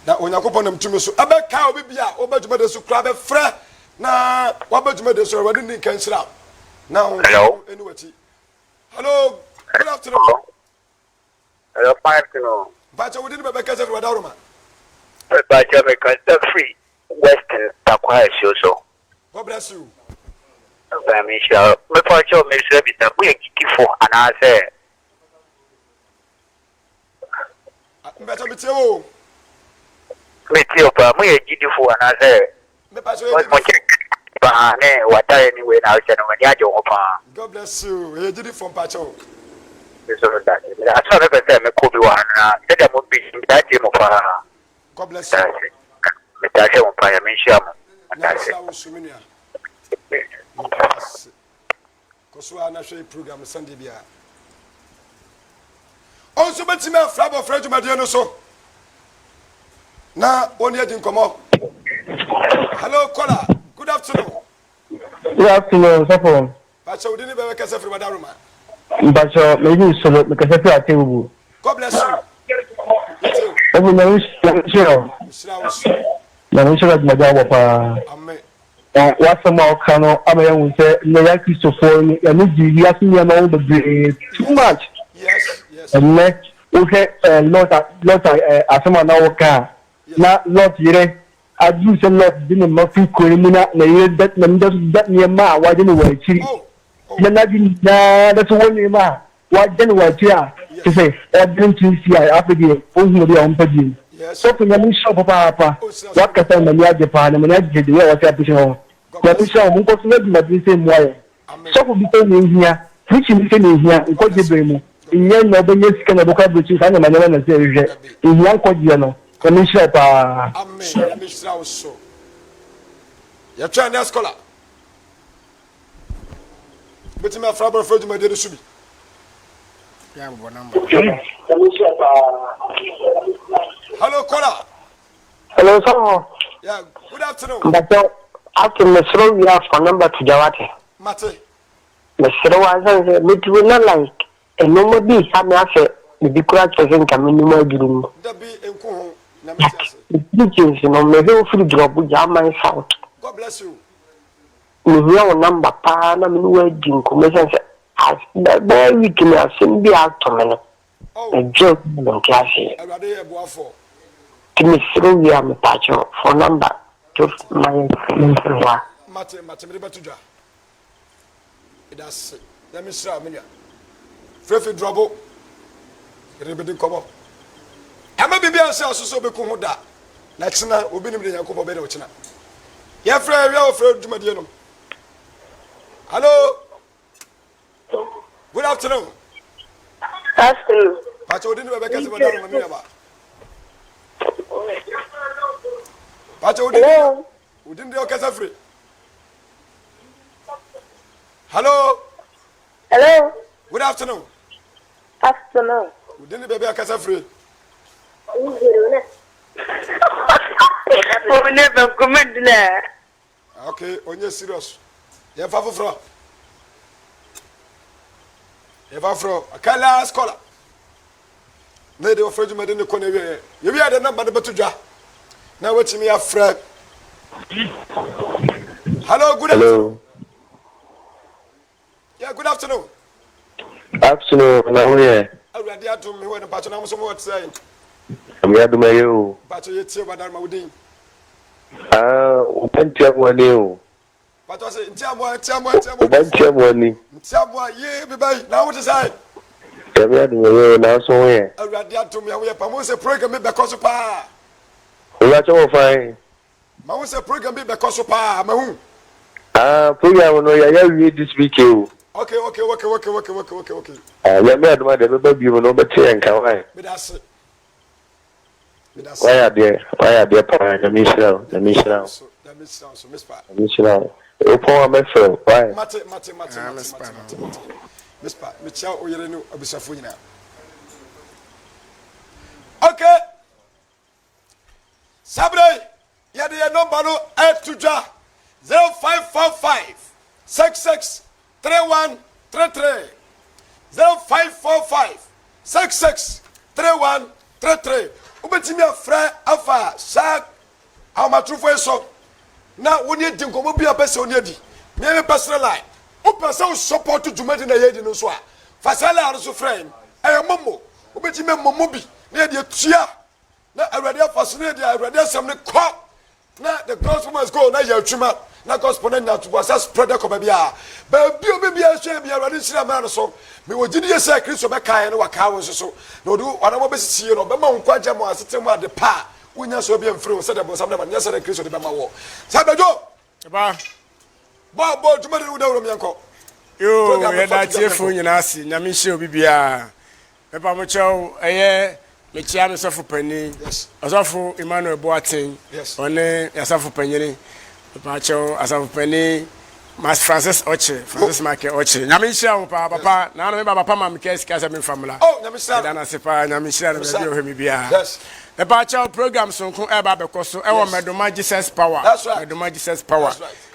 Na Onyankopɔn nam tumi so ɛbɛka obi bi a woba dwumadie so koraa bɛfrɛ na waba dwumadie so. Awurade nni nka nhyira wo. Na Honhom Hello. ɛni w'akyi. Hello, good afternoon. Hello, fine afternoon. Mpakyɛ wo din bɛbɛ kasa firi Wadaroma. Mpakyɛ me kasa firi Western Tarkwa asuo so. God bless you. Mpakyɛ me nhyira. Mepakyɛ me srɛ bisa mo yɛ gyidifo anaasɛ. Mpakyɛ me tie wo. Me tie wo paa mo yɛ gyidifo anaasɛ. Mepakyɛ yɛ gyidifo. Ba. paa ne w'atareɛ ne wei na wohyɛ no m'ani agye wo ho paa. God bless you. Ɛyɛ gyidifoɔ mpakyɛw. Me nso meda ase. Meda ase a mepɛ sɛ mekɔ bi wɔ ha no na sɛdeɛ mo preach no metaa tie mo paa. God bless you. Meda ase. Metaa hyɛ mo mpaeɛ. Nyame nhyira mo. Meda Nyame ase. nhyira wo nso me nua. Meda ase. Kɔ so ara na hwɛ yɛ program no Sunday biara. Ɔnso bɛtumi afra abɔfra dwumadie no so na wɔne adi nkɔmmɔ. Hello caller, good afternoon. Good afternoon, sɔfo. Pakyɛ wo din ne bɛbɛ kasa firi Wadaroma. Mpakyɛ me din solo me kasa firi Atebubu. God bless you. Yɛte o. Sɔfo nyame nhyira wo. Nhyira wo so. Nyame nhyira dwumadi a wobɔ paa. Amen. Na w'asɛm a woka no ama yɛahu sɛ nnɛ yɛn Akristofoɔ no, yɛn ani gye wiase nneɛma ho bebree too much. Ɛnnɛ wohwɛ eh, Lot, Lot eh, asɛm a na woka a, na Lot yere aduru sɛ Lot de ne mma firi kuro no mu na ne yere da n'ani da so da nneɛma a wagye no wɔ akyiri. Oh, oh. Na n'adwene nyinaa da so wɔ nneɛma a Wagye no wɔ akyiri a, kyerɛ sɛ ɔde no to nsi a, afei deɛ ɔnhu obi a ɔmpɛ bio. Sɔfo Nyame nhyira wo papaapa, wakasa no m'ani agye paa na m'ani agye sɛ the way a wasi appreciate hɔ. Nyame nhyira wo, monkɔ so nyɛ adwumaden sɛ mmoa yɛn. Sɔfo bi sɛ nea ehia, preaching bi sɛ nea ehia, nkwagye bere mu, nyɛ nea ɔbɛnya sika na ɔbɛkɔ aburokyiri saa nneɛma nneɛma na ɛsɛ yɛhwehwɛ, ehia nkwagyeɛ no. Nyame nhyira wo paa. Amen Nyame nhyira wo so. Yɛtwɛn next caller. Wobɛtumi afra abɔfra dwumadie no so bi. Hello, caller. Hello, sir. Yeah, good afternoon. Mbato, after mesro we have for number to jawate. Mate. Mesro wa san se metu na like enoma bi ha me afe me bi kura kyerɛ sɛ nka me num aduru mu. Dabi nko ho na mete ase. Teachings no me hwɛ ofiri drop German South. God bless you. Mehia wo number paa na me ne wo adi nkɔmmɔ ɛsiane sɛ as bɛyɛ week ni asɛm bi a ato me no medwen ho a mente aseɛ. Awurade yɛ boafoɔ. Nti mesrɛ wie a mepaakyɛw fa wo number to ma yɛn memfrɛ wo a. Mate mate mede bɛto dwa. Meda ase. Nyame nhyira wo me nua. Frɛfi drɔbo. Yɛde bɛdi nkɔmmɔ. Ɛma biribi anhyɛ aso sɛ wobɛku ho da. Na kyena obi nim de Nyankopɔn bɛyɛ dɛ ɔkyena. Yɛfrɛ awia wɔfrɛ dwumadie no. Hello. Good afternoon. Afternoon. Pakyɛ odi ne bɛbɛ kɛse bɛda no ma me nuaba. Pakyɛ odi ne odi ne deɛ ɔkasa firi. Hello. Hello. Good afternoon. Afternoon. Odi ne baabi akasa firi. Okay, onye serious. Yɛmfa foforɔ. Yɛmfa foforɔ. Aka last caller. Na yɛde wɔfrɛ dwumadi ne kɔ na awieɛ. Yɛwie de namba no bɛto dwa. Na watumi afrɛ. Hello, good afternoon. Hello. Yeah, good afternoon. Afternoon, na ho yɛ. Awurade adom me wɔ no mpakyɛ na mo so mo wɔ te sɛn? Nyame adom ɛyɛ o. Mpakyɛ yɛ tie wadar ma wo din. Ah, wo ba ntia mo ani o. Mpakyɛ se ntia mo ntia mo ntia mo. Wo ba ntia mo ani. Ntia mo ye bi bɛyi na wo te sɛn? Nyame adom ɛyɛ o, na so ho yɛ. Awurade adom yɛ ho yɛ pa mo sɛ program bi bɛkɔ so paa. Mpakyɛ wɔ fan. Mahu sɛ program bi bɛkɔ so paa, mahu. Ah, program no yɛayɛ awie this week o. Okay, okay, okay, okay, okay, okay, okay, okay. Ah, Nyame adom a deɛ ɛbɛba bio no wobɛte yɛn nka why? Meda ase. Meda ase. Wayɛ adeɛ, wayɛ adeɛ paa, Nyame nhyira wo, Nyame nhyira wo. Nyame nhyira wo so, Miss Pa. Nyame nhyira wo. Wopɔn a mɛfrɛ wo, why? Mate, mate, mate, mate, mate, mate, mate. Miss Pa, mekyia wo yere ne abusuafoɔ nyinaa. Okay. Saa berɛ yi, yɛde yɛn nɔmba no reto dwa, 0545 66 31 33, 0545 66 31 33. Wobɛtumi afrɛ afa saa ahomatorofoɔ yi so na wo ne adi nkɔmmɔ bi a pɛ sɛ wo ne adi. Me me personal line. Wopɛ sɛ wo support dwumadi na yɛredi no nso a, fa saa line no so frɛ yɛn. Ɛyɛ momo. Wobɛtumi momo bi na yɛde atua na awurade afa so na yɛde awurade asɛm no kɔ na the gospel must go na yɛ adwuma na gospel no anya ntoboasa spread kɔ baabi a baabi obi biara sua bi awurade nhyira mmaa no so mewɔ gyidie sɛ kristo bɛkae no wakaa wo nso so na ɔde anamɔ bɛsisi yie no ɔbɛma wo nkwagye ma asetena mu ade pa a wonya sɛ obi amfiri wo sɛdeɛ bonsam de ma no nyɛ sɛdeɛ kristo de bɛma wɔ sɛ bɛdwo Ba. Bɔ bɔ dwumadi no dawuro yɛnkɔ. Yoo yɛda atiefoɔ nyinaa ase Nyame nhyira obi biara. Mepa mo kyɛw ɛyɛ mekyia me sɔfo panin ɔsɔfo Emmanuel Boateng ɔne yasafo panyini mepa kyɛw asafo panin Mas Francis Ɔkyere Francis Michael Ɔkyere Nyame nhyira wo paa papa na ano me ba papa ma me kɛ sika sɛ memfa mmra oh, Meda no ase paa Nyame nhyira no baabi ɔhwɛ me biara. Mepa kyɛw program sonko ɛba abɛkɔ so ɛwɔ Mɛdoma Jesus Power Mɛdoma Jesus Power.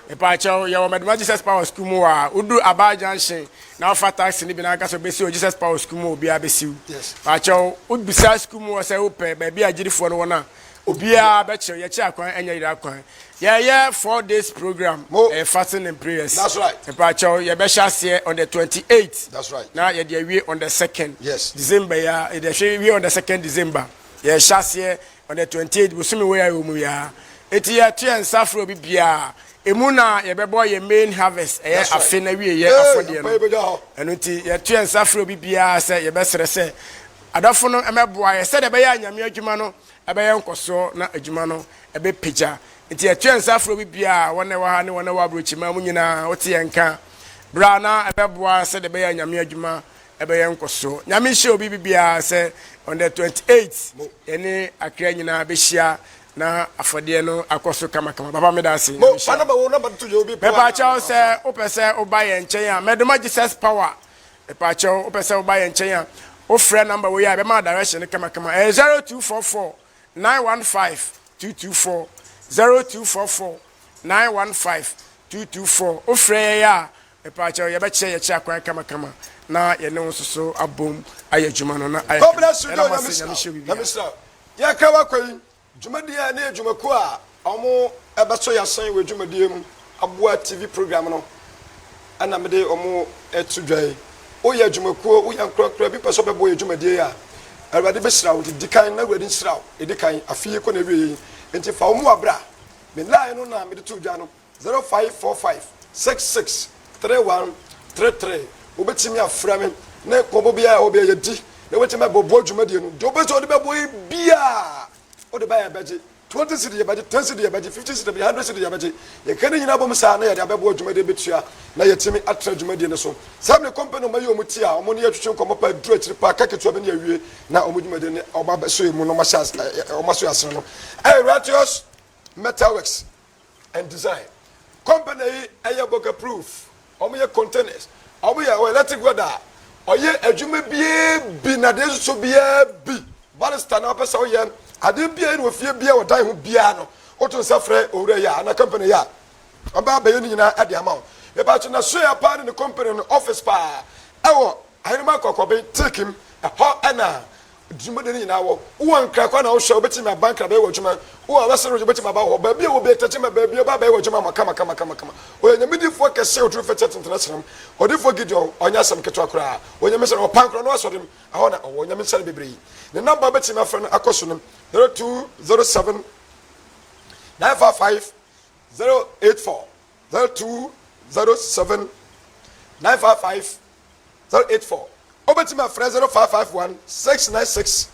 Mepaakyɛw, yɛwɔ Medoma Jesus Power School mu wɔ a, wodu Abaa Junction na wofa taxi no bi na aka sɛ wobɛsi wɔ Jesus Power School mu a, obiara bɛsi wo. Mepaakyɛw, wobisa school mu hɔ sɛ wopɛ baabi a agyidifoɔ no wɔ no a, obiara bɛkyerɛ wo. Yɛkyerɛ akwan, ɛnyɛ yera kwan. Yɛyɛ 4 days program, ɛyɛ fasting and prayers. Mepaakyɛw, yɛbɛhyɛ aseɛ on the 28 na yɛde awie on the 2nd December yi a, yɛde ahwɛ wie on the 2nd December. Yɛhyɛ aseɛ on the 28 bosome wei a ɛwɔ mu yi ara. Enti yɛto yɛn nsa frɛ obi biara. Emu na yɛbɛbɔ yɛn main harvest, ɛyɛ afe no awieeɛ afɔdeɛ no. Ɛno nti yɛto yɛn nsa frɛ obi biara sɛ yɛbɛsrɛ sɛ adɔfo no mmɛboa yɛn sɛdeɛ ɛbɛyɛ a Nyame adwuma no ɛbɛyɛ nkɔsoɔ na adwuma no ɛbɛpagya. Nti yɛto yɛn nsa frɛ obi biara, wɔn a ɛwɔ ha ne wɔn a ɛwɔ aburokyiman mu nyinaa, wote yɛn nka, bra na ɛbɛboa sɛdeɛ ɛbɛyɛ a Nyame adwuma ɛbɛyɛ nkɔsoɔ. Nyame nhyira obi biara sɛ on the 28 yɛne akra nyinaa bɛhyia na afɔdeɛ no akɔ so kamakama. Papa, meda ase. Mo fa number wo number to yɛ obi pɛ. Mepaakyɛw, sɛ wopɛ sɛ woba yɛn nkyɛn a, Mɛdoma Jesus Power, mepaakyɛw, wopɛ sɛ woba yɛn nkyɛn a, wofrɛ number wei a, ɛbɛma direction no kamakama. Ɛyɛ 0244 915 224, 0244 915 224. Wofrɛ yɛn a, mepaakyɛw, yɛbɛkyerɛ yɛkyerɛ akwan kamakama na yɛne wo nso so abom ayɛ adwuma no na ayɛ God bless you. kama. Yɛda mo ase. Nyame hyɛ biribiara. Nyame yɛka wakɔ yi dwumadie a ne adwumakuo a ɔmo ɛbɛsɔ yɛasen wɔ dwumadie mu aboa TV program no ɛna mede ɔmo ɛto dwa yi. Woyɛ adwumakuo, woyɛ nkorakora bi pɛ sɛ ɔbɛboa yɛ dwumadie yi a, Awurade bɛhyira wo. Nti di kan na Awurade nhyira wo. Ɛdi kan afe yi kɔ na awie yi nti fa wo mu abra me line no na mede to dwa no, 0545 66 31 33. Wobɛtumi afrɛ me ne kɔbɔ biara a ɛwɔ bia yɛdi na wobɛtumi abɛboa dwumadie no. Deɛ wobɛsɛ wode bɛboa yi biaa wode bɛyɛ bɛgye 20 cedi yɛbɛgye, 10 cedi yɛbɛgye, 50 cedi yɛbɛgye, 100 cedi yɛbɛgye. Yɛka ne nyinaa bom saa na yɛde abɛboa dwumadie bɛtua na yɛtumi atena dwumadie no so. Saa mene company ɔma yi ɔmo ti a ɔmo ne yɛtwetwe nkɔmmɔ pa duru akyiri pa ka ketewa bi ne yɛwie na ɔmo dwumadie ne ɔmo abɛso yɛ mu na ɔmo ahyɛ ɔmo aso yɛ asene no. Ɛyɛ Righteous Metal Works and Design company yi, ɛyɛ burger proof. Ɔmo yɛ containers, ɔmo yɛ electric welder a ɔyɛ adwuma biara bi na deɛ nso biara bi barista na ɔpɛ sɛ ɔyɛ adeɛ biara na ofie biara wɔ dan ho biara no, woto nsa frɛ owura yi a ana company yi a ɔbaa bɛyɛ ne nyinaa ɛde ama wo. Ebaakye na soya paa ne ne company no office paa ɛwɔ Ahenema Kɔkɔben Teekim ɛhɔ, ɛna dwumadi no nyinaa wɔ. Wowɔ Nkra kwan na wohwɛ, wobɛtumi aba Nkra bɛyɛ wɔ adwuma. Wowɔ Western Region, wobɛtumi aba wɔ hɔ. Baabi a wɔ bi atɛkyɛ baabi a ɔba bɛyɛ wɔ adwuma ma kama kama kama kama. Ɔyɛ nyamedifoɔ kɛseɛ ɔturu fɛkyɛ tentena serem. Odifoɔ Gideon, ɔnyɛ asɛm ketewa koraa. Onyame nhyira no, ɔpa nkora no asɔre mu. Ɛhɔ na ɔwɔ. Onyame nhyira no bebree. Ne number wobɛtumi afrɛ no akɔ so no, 0207 955 084, 0207 955 084. Wobɛtumi afrɛ 0551 696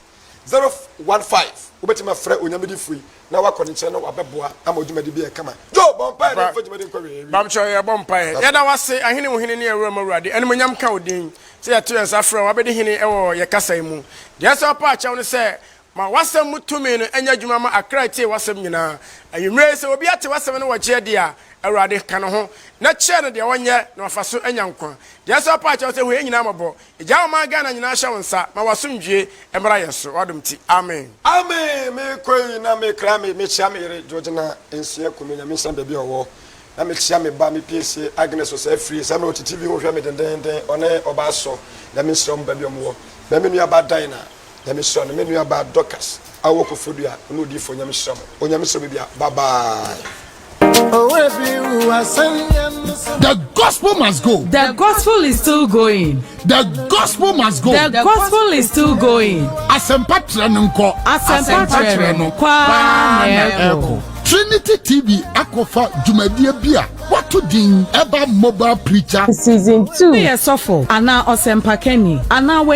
015. Wobɛtumi afrɛ onyamedifo yi na wakɔ ne nkyɛn na wabɛboa ama dwumadi bi ɛkama. Jo bɔ mpaeɛ na mfa dwumadi nkɔ wiewie. Bamkyɛ, yɛbɔ mpaeɛ. Yɛda wase, ahene mu hene ne awura mu awurade. Animonyam ka wo din sɛ yɛto yɛn nsa frɛ wo abɛdi hene wɔ yɛ kasa yi mu. Deɛ ɛsɛ ɔpa akyɛw ne sɛ ma w'asɛm mu tumi no nyɛ adwuma ma akra tie w'asɛm nyinaa. Anwummerɛ yi, sɛ obi ate w'asɛm no wɔ gyeɛ deɛ a, Awurade, ka ne ho na kyerɛ no deɛ ɔnyɛ na wafa so anya nkwa. Deɛ ɛsɛ ɔpa akyɛw sɛ hu yɛn nyinaa mmɔbɔ. Gyaa ɔman Ghana nyinaa hyɛ wo nsa. Ma w'asomdwie mmra yɛn so. W'adom nti. Amen. Amen, mekɔ yi na mekra me mekyia me yere Georgina Nsia Kumi, Nyame nhyira no baabi a ɔwɔ, na mekyia me ba me piesie Agnes Osei Afiri saa mmerɛ ɔte TV ho hwɛ me dendenden, ɔne ɔbaa sɔ, Nyame nhyira wɔn baabi a wɔn wɔ, na me nua baa Dinah, Nyame nhyira no, me nua baa Dorcas a ɔwɔ Koforidua, ɔne odiyifoɔ, Nyame nhyira mo, Onyame nhyira obi bia, bye bye. The gospel must go. The gospel is still going. The gospel must go. The gospel is still going. Asɛmpa trɛ no nkɔ. Asɛmpa trɛ no kwaa na ɛkɔ. Trinity TV akɔfa dwumadie bi a wato din Ɛba Mobile Preacher Season 2. Yɛ sɔfo anaa ɔsɛmpakani anaa.